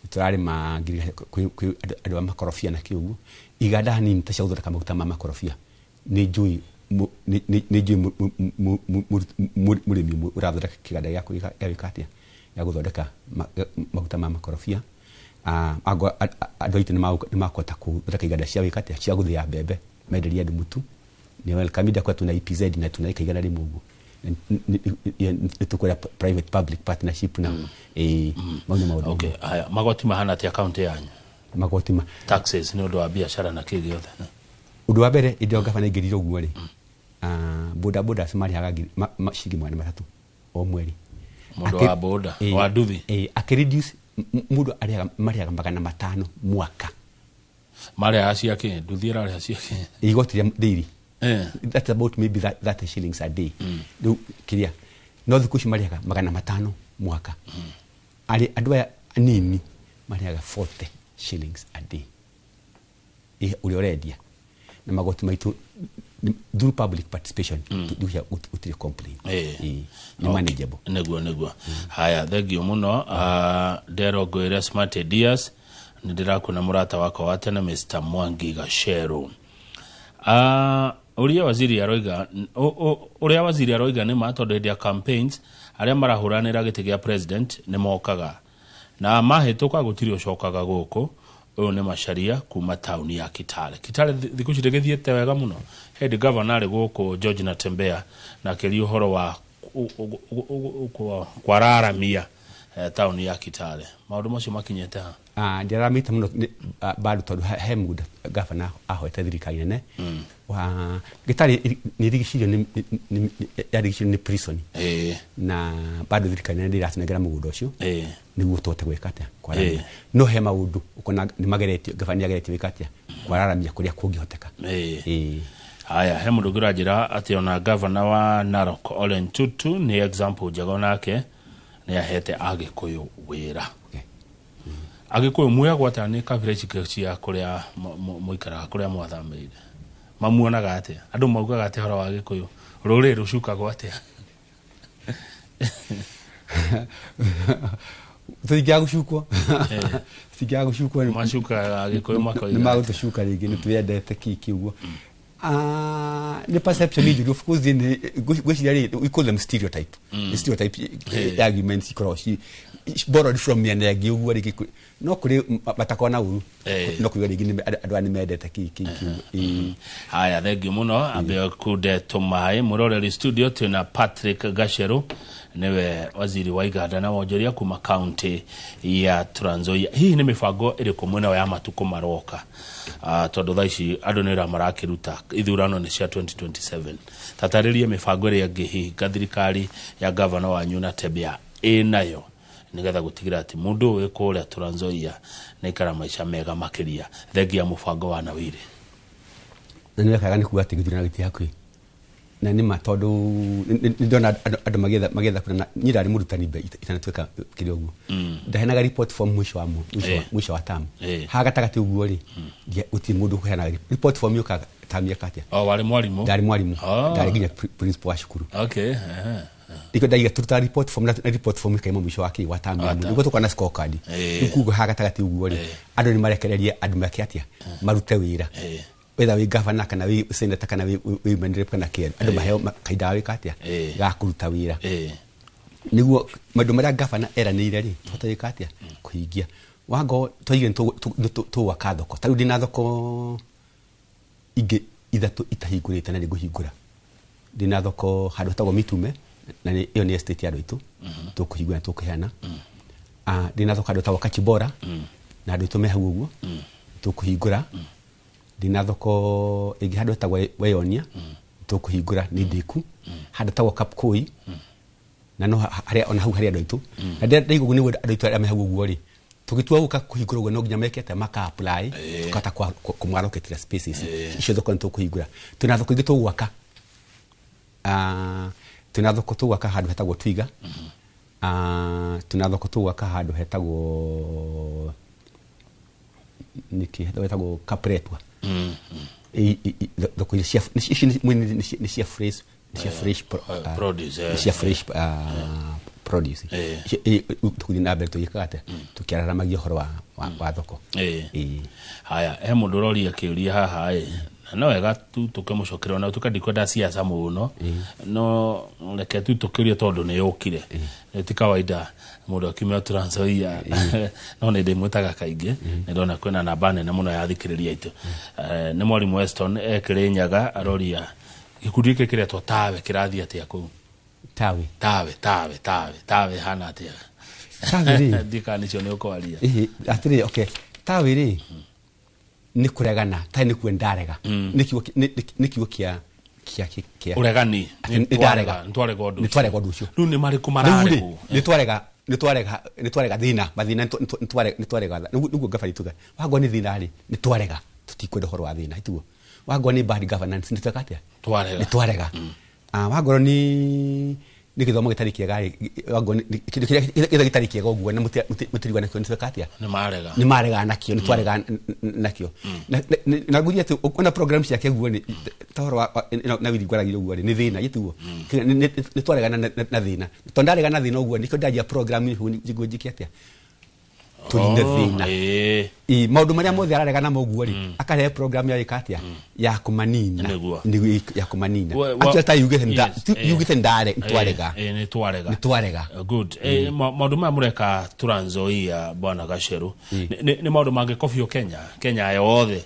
nĩ tũrarĩma ngirigaca, kwĩ andũ a makorobia na kĩ ũguo, iganda nini ta cia gũthondeka maguta ma makorobia. Nĩ njũĩ nĩ njũĩ mũrĩmi ũmwe ũrathondeka kĩganda gĩa gwĩka atĩa, gĩa gũthondeka maguta ma makorobia. Ah, andũ aitũ nĩ makũhota gũthondeka iganda cia gwĩka atĩa, cia gũthĩa mbembe menderie andũ mũtu. Nĩ welcome kwa tuna EPZ na tuna eka 100 ũguo nĩ tũkwenda private public partnership na mau nĩ maũndũ. Okay, haya, magoti mahana atĩa kaunti yanyu? Magoti ma Taxes nĩ ũndũ wa biacara na kĩ gĩothe. Ũndũ wa mbere, hĩndĩ ĩyo gabana aingĩrire ũguo rĩ, boda boda marĩhaga ciringi 300 o mweri. Mũndũ wa boda, wa nduthi. Ĩĩ, akĩreduce mũndũ arĩhaga marĩhaga 500 mwaka. Marĩhaga cia kĩ? Nduthi ĩrarĩha cia kĩ? Igoti rĩa daily. That's about maybe that, 30 shillings a day. Rĩu kĩrĩa no thikũ ici marĩhaga 500 mwaka. Arĩ andũ aya anini marĩhaga 40 shillings a day. Ũrĩa ũrendia na magoti maitũ through public participation gũtirĩ complain. Ĩĩ, nĩ manageable. Nĩguo. Haya, thengio mũno. Ah, ndero ngwĩre smart ideas nĩ ndĩrakuona mũrata wakwa wa tene Mr. Mwangi Gacheru. Ah, ũrĩa waziri aroiga ũrĩa waziri aroiga nĩ ma, tondũ hĩndĩ ya campaigns arĩa marahũranĩra gĩtĩ gĩa president nĩ mokaga na mahĩtũka gũtirĩ ũcokaga gũkũ. Ũyũ nĩ Macaria kuma taũni ya Kitale. Kitale thikũ ici ndĩgĩthiĩte wega mũno. Hĩndĩ gavana arĩ gũkũ George Natembeya na akĩria ũhoro wa kwararamia taũni ya Kitale, maũndũ macio makinyĩte ha? Ah, ndiaramĩte mũno bado tondũ he mũgũnda gavana ahoete thirikari nene wa gĩtarĩ nĩ ĩrigicĩirio yarigicĩirio nĩ prison na bado thirikari nene ndĩratũnengera mũgũnda ũcio nĩguo tũhote gwĩka atĩa, kwararamia. No he maũndũ ũkona nĩ mageretio, gavana nĩ ageretio gwĩka atĩa, kwararamia kũrĩa kũngĩhoteka. Ĩĩ. Haya, he mũndũ ũngĩ ũranjĩra atĩ ona gavana wa Narok Ole Ntutu nĩ example njega onake. Nĩ ahete Agĩkũyũ wĩra. Agĩkũyũ muoyagwo atĩa nĩ kabira ici cia kũrĩa mũikaraga, kũrĩa mwathamĩire? Mamuonaga atĩa? Andũ maugaga atĩa ũhoro wa Gĩkũyũ? Rũrĩrĩ rũcukagwo atĩa? Tũtingĩaga gũcukwo, tũtingĩaga gũcukwo. Macukaga Agĩkũyũ makoiga nĩ magũtũcuka rĩngĩ nĩ twĩendete kiki ũguo. Nĩ perception njũru, of course. Nĩ ngwĩciria rĩ, we call them stereotype. Nĩ stereotype, arguments ikoragwo ci borrowed from mĩena ĩngĩ ũguo. Rĩngĩ no kũrĩ matakoragwo na ũru, no kuga rĩngĩ andũ aya nĩ mendete kiki ũguo. Haya, thengiũ mũno. Ambe kunde tũmaĩ. Mũroreri studio twĩna Patrick Gacheru, nĩwe waziri wa iganda na wonjoria kuma kaunti ya Trans Nzoia. Hihi nĩ mĩbango ĩrĩkũ mwĩnayo ya matukũ maroka? Tondũ thaa ici andũ nĩ wĩra marakĩruta, ithurano nĩ cia 2027. Tatarĩrie mĩbango ĩrĩa ĩngĩ hihi thirikari ya gavana wanyu na Tebea ĩnayo nĩgetha gũtigĩra atĩ mũndũ ũyũ wĩ kũrĩa Trans Nzoia nĩ aikara maica mega makĩria, thengia mũbango wa Nawiri. Na nĩ wekaga nĩ kuga atĩ gĩthurano gĩtirĩ hakuhĩ, na nĩ ma, tondũ nĩ ndona andũ magĩetha kura. Na niĩ ndarĩ mũrutani mbere itanatuĩka kĩrĩa ũguo, ndaheanaga report form mũico wa mũico wa term. Haha gatagatĩ ũguo rĩ, gũtirĩ mũndũ ũheanaga report form. Yũkaga term yeka atĩa? O warĩ mwarimũ? Ndarĩ mwarimũ. Ndarĩ nginya principal wa cukuru. Okay, ehe. Nĩkĩo ndaiga tũrutaga report form, na report form ĩkaima mũico wa kĩ wa term ya mũndũ, nĩguo tũkorwo na scorecard. Rĩu kuga haha gatagatĩ ũguo rĩ, andũ nĩ marekererie andũ meke atĩa, marute wĩra, whether wĩ governor kana wĩ senator kana wĩ women rep kana kĩ, andũ maheo kahinda ga gwĩka atĩa, ga kũruta wĩra, nĩguo maũndũ marĩa gavana eranĩire rĩ, tũhote gwĩka atĩa, kũhingia. Wango twaigire nĩ tũgwaka thoko. Ta rĩu ndĩna thoko ingĩ ithatũ itahingũrĩte na nĩngũhingũra. Ndĩna thoko handũ hetagwo Mitume, na ĩyo nĩ estate ya andũ aitũ, tũkũhingũra na tũkũheana. Ndĩna thoko handũ hetagwo Kachibora, na andũ aitũ me hau ũguo, tũkũhingũra. Ndĩna thoko ĩngĩ handũ hetagwo Weyonia, tũkũhingũra, nĩ ndĩku. Handũ hetagwo Kapkoi, na no harĩa ona hau harĩ andũ aitũ, na ndaigua ũguo nĩguo andũ aitũ arĩa me hau ũguo rĩ, tũgĩtua gũka kũhingũra ũguo no nginya meke atĩa, maka apply, tũkahota kũmaroketera spaces icio. Thoko nĩ tũkũhingũra. Twĩna thoko ingĩ tũgwaka. Twĩna thoko tũgwaka handũ hetagwo Twiga. Twĩna thoko tũgwaka handũ hetagwo nĩkĩ, hetagwo Kapretwa. Thoko iria cia ici nĩ cia fresh produce, nĩ cia fresh produce. Tũgũthiĩ na mbere tũgĩkaga atĩa, tũkĩararamagia ũhoro wa thoko. Haya, he mũndũ ũroria kĩũria haha ĩ, na no wega tu tũkĩmũcokeria, ona tuka ndikwenda siasa mũno, no reke tu tũkĩũrie tondũ nĩ yũkire. Nĩ ti kawaida mũndũ akiumia Trans Nzoia, no nĩ ndĩmwĩtaga kaingĩ, nĩ ndona kwĩna namba nene mũno ya athikĩrĩria aitũ. Nĩ mwarimũ Weston Kĩrĩnyaga, aroria gĩkundi gĩkĩ kĩretwo Tawe kĩrathiĩ atĩa kũu? Tawe? Tawe, tawe, tawe, tawe hana atĩa? Tawe rĩ, ndikana icio nĩ ũkwaria. Ĩhĩ, atĩrĩ, okay, tawe rĩ nĩ kũregana, tawe nĩ kuo ndarega, nĩ kiugo nĩ kiugo kĩa ũregani. Atĩ nĩ ndarega. Nĩ twarega ũndũ. Nĩ twarega ũndũ ũcio. Rĩu nĩ marĩkũ Rĩu rĩ, mararegwo? Nĩ twarega thĩna, mathĩna nĩ twarega. Nĩguo ngabari tuga wangwa nĩ thĩna rĩ, nĩ twarega, tũtikwenda ũhoro wa thĩna. Itiguo wangwa nĩ bad governance, nĩ tweka atĩa? Twarega. Nĩ twarega. Wangorwo nĩ gĩthomo gĩtarĩ kĩega rĩ, wangorwo nĩ kĩndũ kĩrĩa gĩothe gĩtarĩ kĩega ũguo na mũtirigua nakĩo, nĩ tweka atĩa? Nĩ marega. Nĩ marega nakĩo, nĩ twarega nakĩo. Na nguria atĩ ona program ciake guo nĩ ta ũhoro na wiri ngwaragia ũguo rĩ, nĩ thĩna gĩtiguo nĩ twaregana na thĩna, tondũ ndaregana na thĩna ũguo nĩkĩo ndanjia program nĩguo njĩke atĩa, tũrine thĩna. Ĩ, maũndũ marĩa mothe araregana namo ũguo rĩ, akarehe program ya ĩka atĩa, ya kũmanina. Nĩguo. Nĩguo ya kũmanina. Actually ta yugĩte yugĩte ndare nĩ twarega. Nĩ twarega. Nĩ twarega. Good. Maũndũ maya mũreka Trans Nzoia, bwana Gacheru, nĩ maũndũ mangĩkobio Kenya yothe?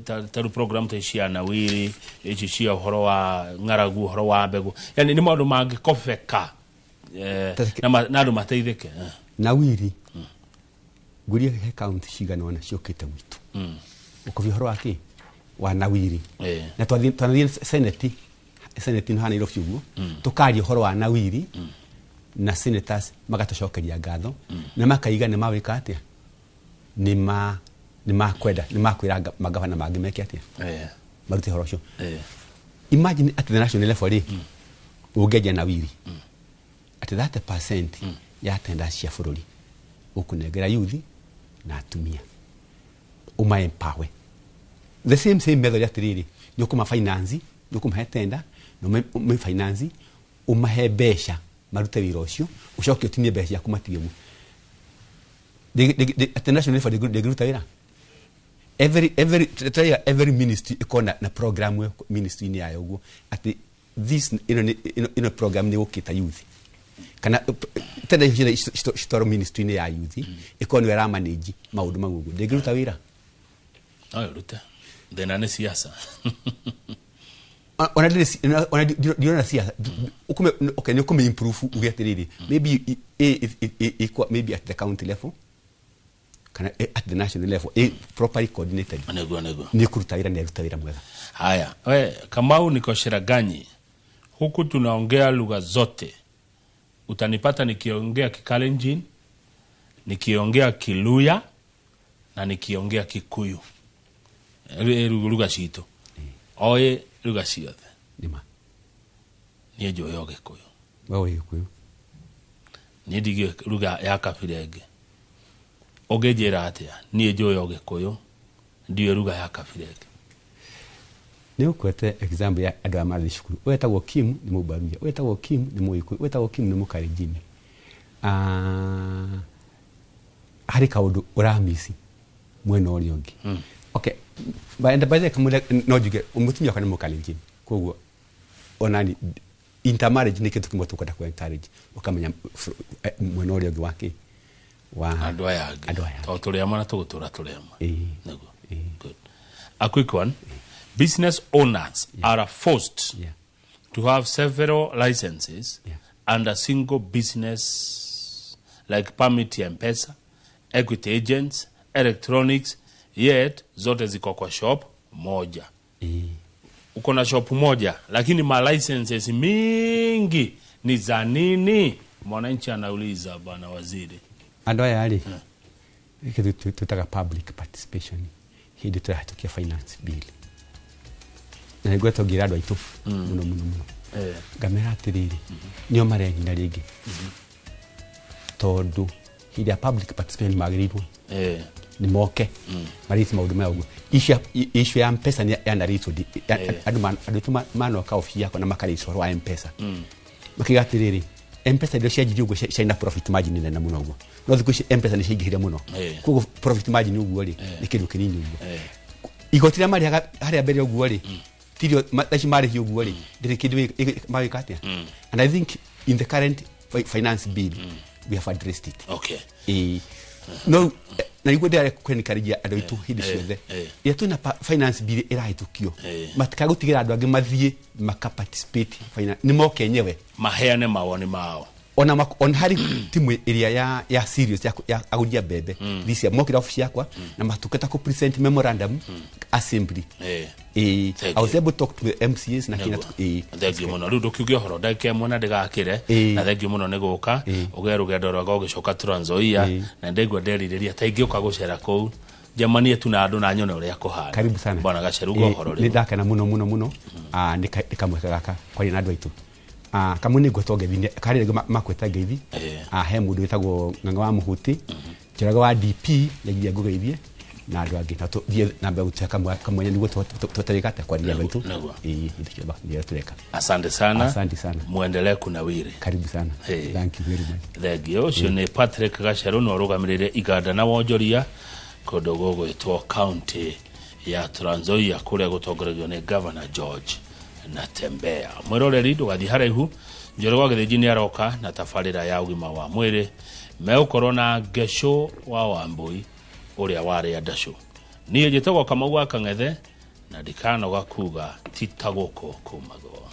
Ta rĩu program ta ici cia Nawiri, ici cia ũhoro wa ng'aragu, ũhoro wa mbegũ, yani nĩ maũndũ mangĩkobeka na andũ mateithĩke? Na wiri ngurie he kaunti cigana ũna ciũkĩte gwitũ ũkobia ũhoro wa kĩ wa Nawiri. Na twathiĩ seneti haha Nairobi ũguo, tũkaria ũhoro wa Nawiri, na senators magatũcokeria ngatho na makaiga nĩ mawĩka atĩa, nĩ makwenda, nĩ makwĩra magavana mangĩ meke atĩa, marute ũhoro ũcio. Imagine at the national level rĩ, ũngĩanjia Nawiri. Atĩ 30% ya tenda cia bũrũri ũkũnengera youth na atumia, ũma empower. The same method, atĩrĩrĩ, nĩ ũkũma finance, nĩ ũkũmahe tenda na ũme finance, ũmahe mbeca marute wĩra ũcio, ũcoke ũtinie mbeca ciaku matige ũguo. Atĩ national effort ndĩngĩruta wĩra. Every tũraiga every ministry ĩkorwo na program ĩyo ministry-inĩ yayo ũguo, atĩ this ĩno ĩno program nĩ gũkĩta youth, kana tenda icio ciothe citwarwo ministry-inĩ ya youth, ĩkorwo nĩyo ĩramanage maũndũ mau ũguo. Ndĩngĩruta wĩra? No ĩrute, thĩna nĩ siasa. Ona ona ndirona siasa. Okay, nĩ ũkũmĩ improve, uge atĩrĩrĩ, maybe maybe at the county level kana at the national level, properly coordinated. Nĩguo. Nĩ kũruta wĩra, nĩ ĩruta wĩra mwega. Haya, we Kamau, niko Shiraganyi, huku tunaongea lugha zote. Utanipata nikiongea Kikalenjin, nikiongea Kiluya na nikiongea Kikuyu. Lugha citũ oĩ lugha ciothe. Nĩma. Niĩ njũĩ o Gĩkũyũ. We wĩ Gĩkũyũ. Niĩ ndigĩũĩ lugha ya kabira ĩngĩ. Ũngĩnjĩra atĩa? Niĩ njũĩ o Gĩkũyũ, ndiũĩ lugha ya kabira ĩngĩ. Nĩ ũkwete example ya andũ aya marathiĩ cukuru. Ũyũ etagwo Kim nĩ Mũbaruya, ũyũ etagwo Kim nĩ Mũgĩkũyũ, ũyũ etagwo Kim nĩ Mũkalenjini. Ah, harĩ kaũndũ ũramisi mwena ũrĩa ũngĩ. Okay, by the way, kamũira no njuge mũtumia wakwa nĩ Mũkalenjini, koguo onani intermarriage nĩ kĩndũ kĩmwe tũkwenda ku encourage, ũkamenya mwena ũrĩa ũngĩ wa kĩ wa andũ aya angĩ. Andũ aya angĩ. Tondũ tũrĩ amwe na tũgũtũra tũrĩ amwe. Nĩguo. Good. A quick one. Business owners are forced to have several licenses and a single business, like permit ya M-Pesa, Equity agents, electronics, yet zote ziko kwa shop moja. Uko na shop moja lakini ma licenses mingi ni za nini? Mwananchi anauliza, bwana waziri. Andũ aya rĩ, gĩkĩ twĩtaga public participation hĩndĩ tũrahĩtũkia finance bill, na nĩngwetwo ngĩra andũ aitũ mũno mũno mũno, ngamera atĩrĩrĩ, nĩo marenina rĩngĩ, tondũ hĩndĩ ya public participation magĩrĩirwo nĩ moke marĩti maũndũ maya ũguo. Issue ya Mpesa nĩ yanarĩtwo. Andũ aitũ manoka obici yakwa na makarĩtwo ũhoro wa Mpesa, makiuga atĩrĩrĩ, Mpesa indo cianjirie ũguo ciarĩ na profit margin nene mũno ũguo, no thikũ ici Mpesa nĩ ciaingĩhire mũno. Koguo profit margin ũguo rĩ, nĩ kĩndũ kĩnini ũguo. Igoti rĩrĩa marĩhaga harĩa mbere ũguo rĩ, tirio thaa ici marĩhi ũguo rĩ, ndĩrĩ kĩndũ magĩka atĩa. And I think in the current finance bill we have addressed it. Ĩĩ, no na niguo ndĩrarĩa kwenĩkarĩria andũ aitũ hĩndĩ ciothe, rĩrĩa twĩna finance bill ĩrahĩtũkio, matikagũtigĩra andũ angĩ mathiĩ maka participate nĩ moke enyewe, maheane mawoni mao. Ona ona harĩ timu ĩrĩa ya serious ya agũri a mbembe this year, mokire ofici yakwa na matuketa ku present memorandum assembly. Thank I was you. able to talk to the MCAs na kina. Thengiũ mũno. Rĩu ndũkiuge ũhoro ndagĩka ĩmwe na ndĩgakĩre. Na thengiũ mũno nĩ gũka ũgĩe rũgendo rwega ũgĩcoka Trans Nzoia. Na ndaigua nderirĩria ta ingĩũka gũcera kũu, njemanie tu na andũ na nyone ũrĩa kũhana. Karibu sana. Bwana Gacheru, uga ũhoro Nĩ rĩu. ndakena mũno mũno mũno. Ah, nĩ kamweke gaka kwaria na andũ aitũ. Ah, kamwe nĩ ngwetwo ngeithi karĩ rĩngĩ makwĩta ngeithi. Ah, he mũndũ wĩtagwo Ng'ang'a wa Mũhuti Njoroge wa DP yagiria ngũgeithie na andũ angĩ, na tũthiĩ na mbere gũtuĩka kamwenya nĩguo tũhote atĩa kwaria andũ aitũ. Ĩĩ, nĩkĩo tũreka. Asante sana. Asante sana. Muendelee kunawiri. Karibu sana. Thank you very much. Thengio. Ũcio nĩ Patrick Gacheru, na ũrũgamĩrĩire iganda na wonjoria kũndũ gũgwĩtwo county ya Trans Nzoia, kũrĩa gũtongoragio nĩ Governor George Natembeya. Mwĩroreri, ndũgathiĩ haraihu. Njoroge wa Gĩthĩnji nĩ aroka na tabarĩra ya ũgima wa mwĩrĩ, megũkorwo na Ngecũ wa Wambui ũrĩa warĩa ndacũ. Niĩ njĩtagwo Kamau wa Kang'ethe, na ndikanoga kuga ti ta gũkũ kumagwo.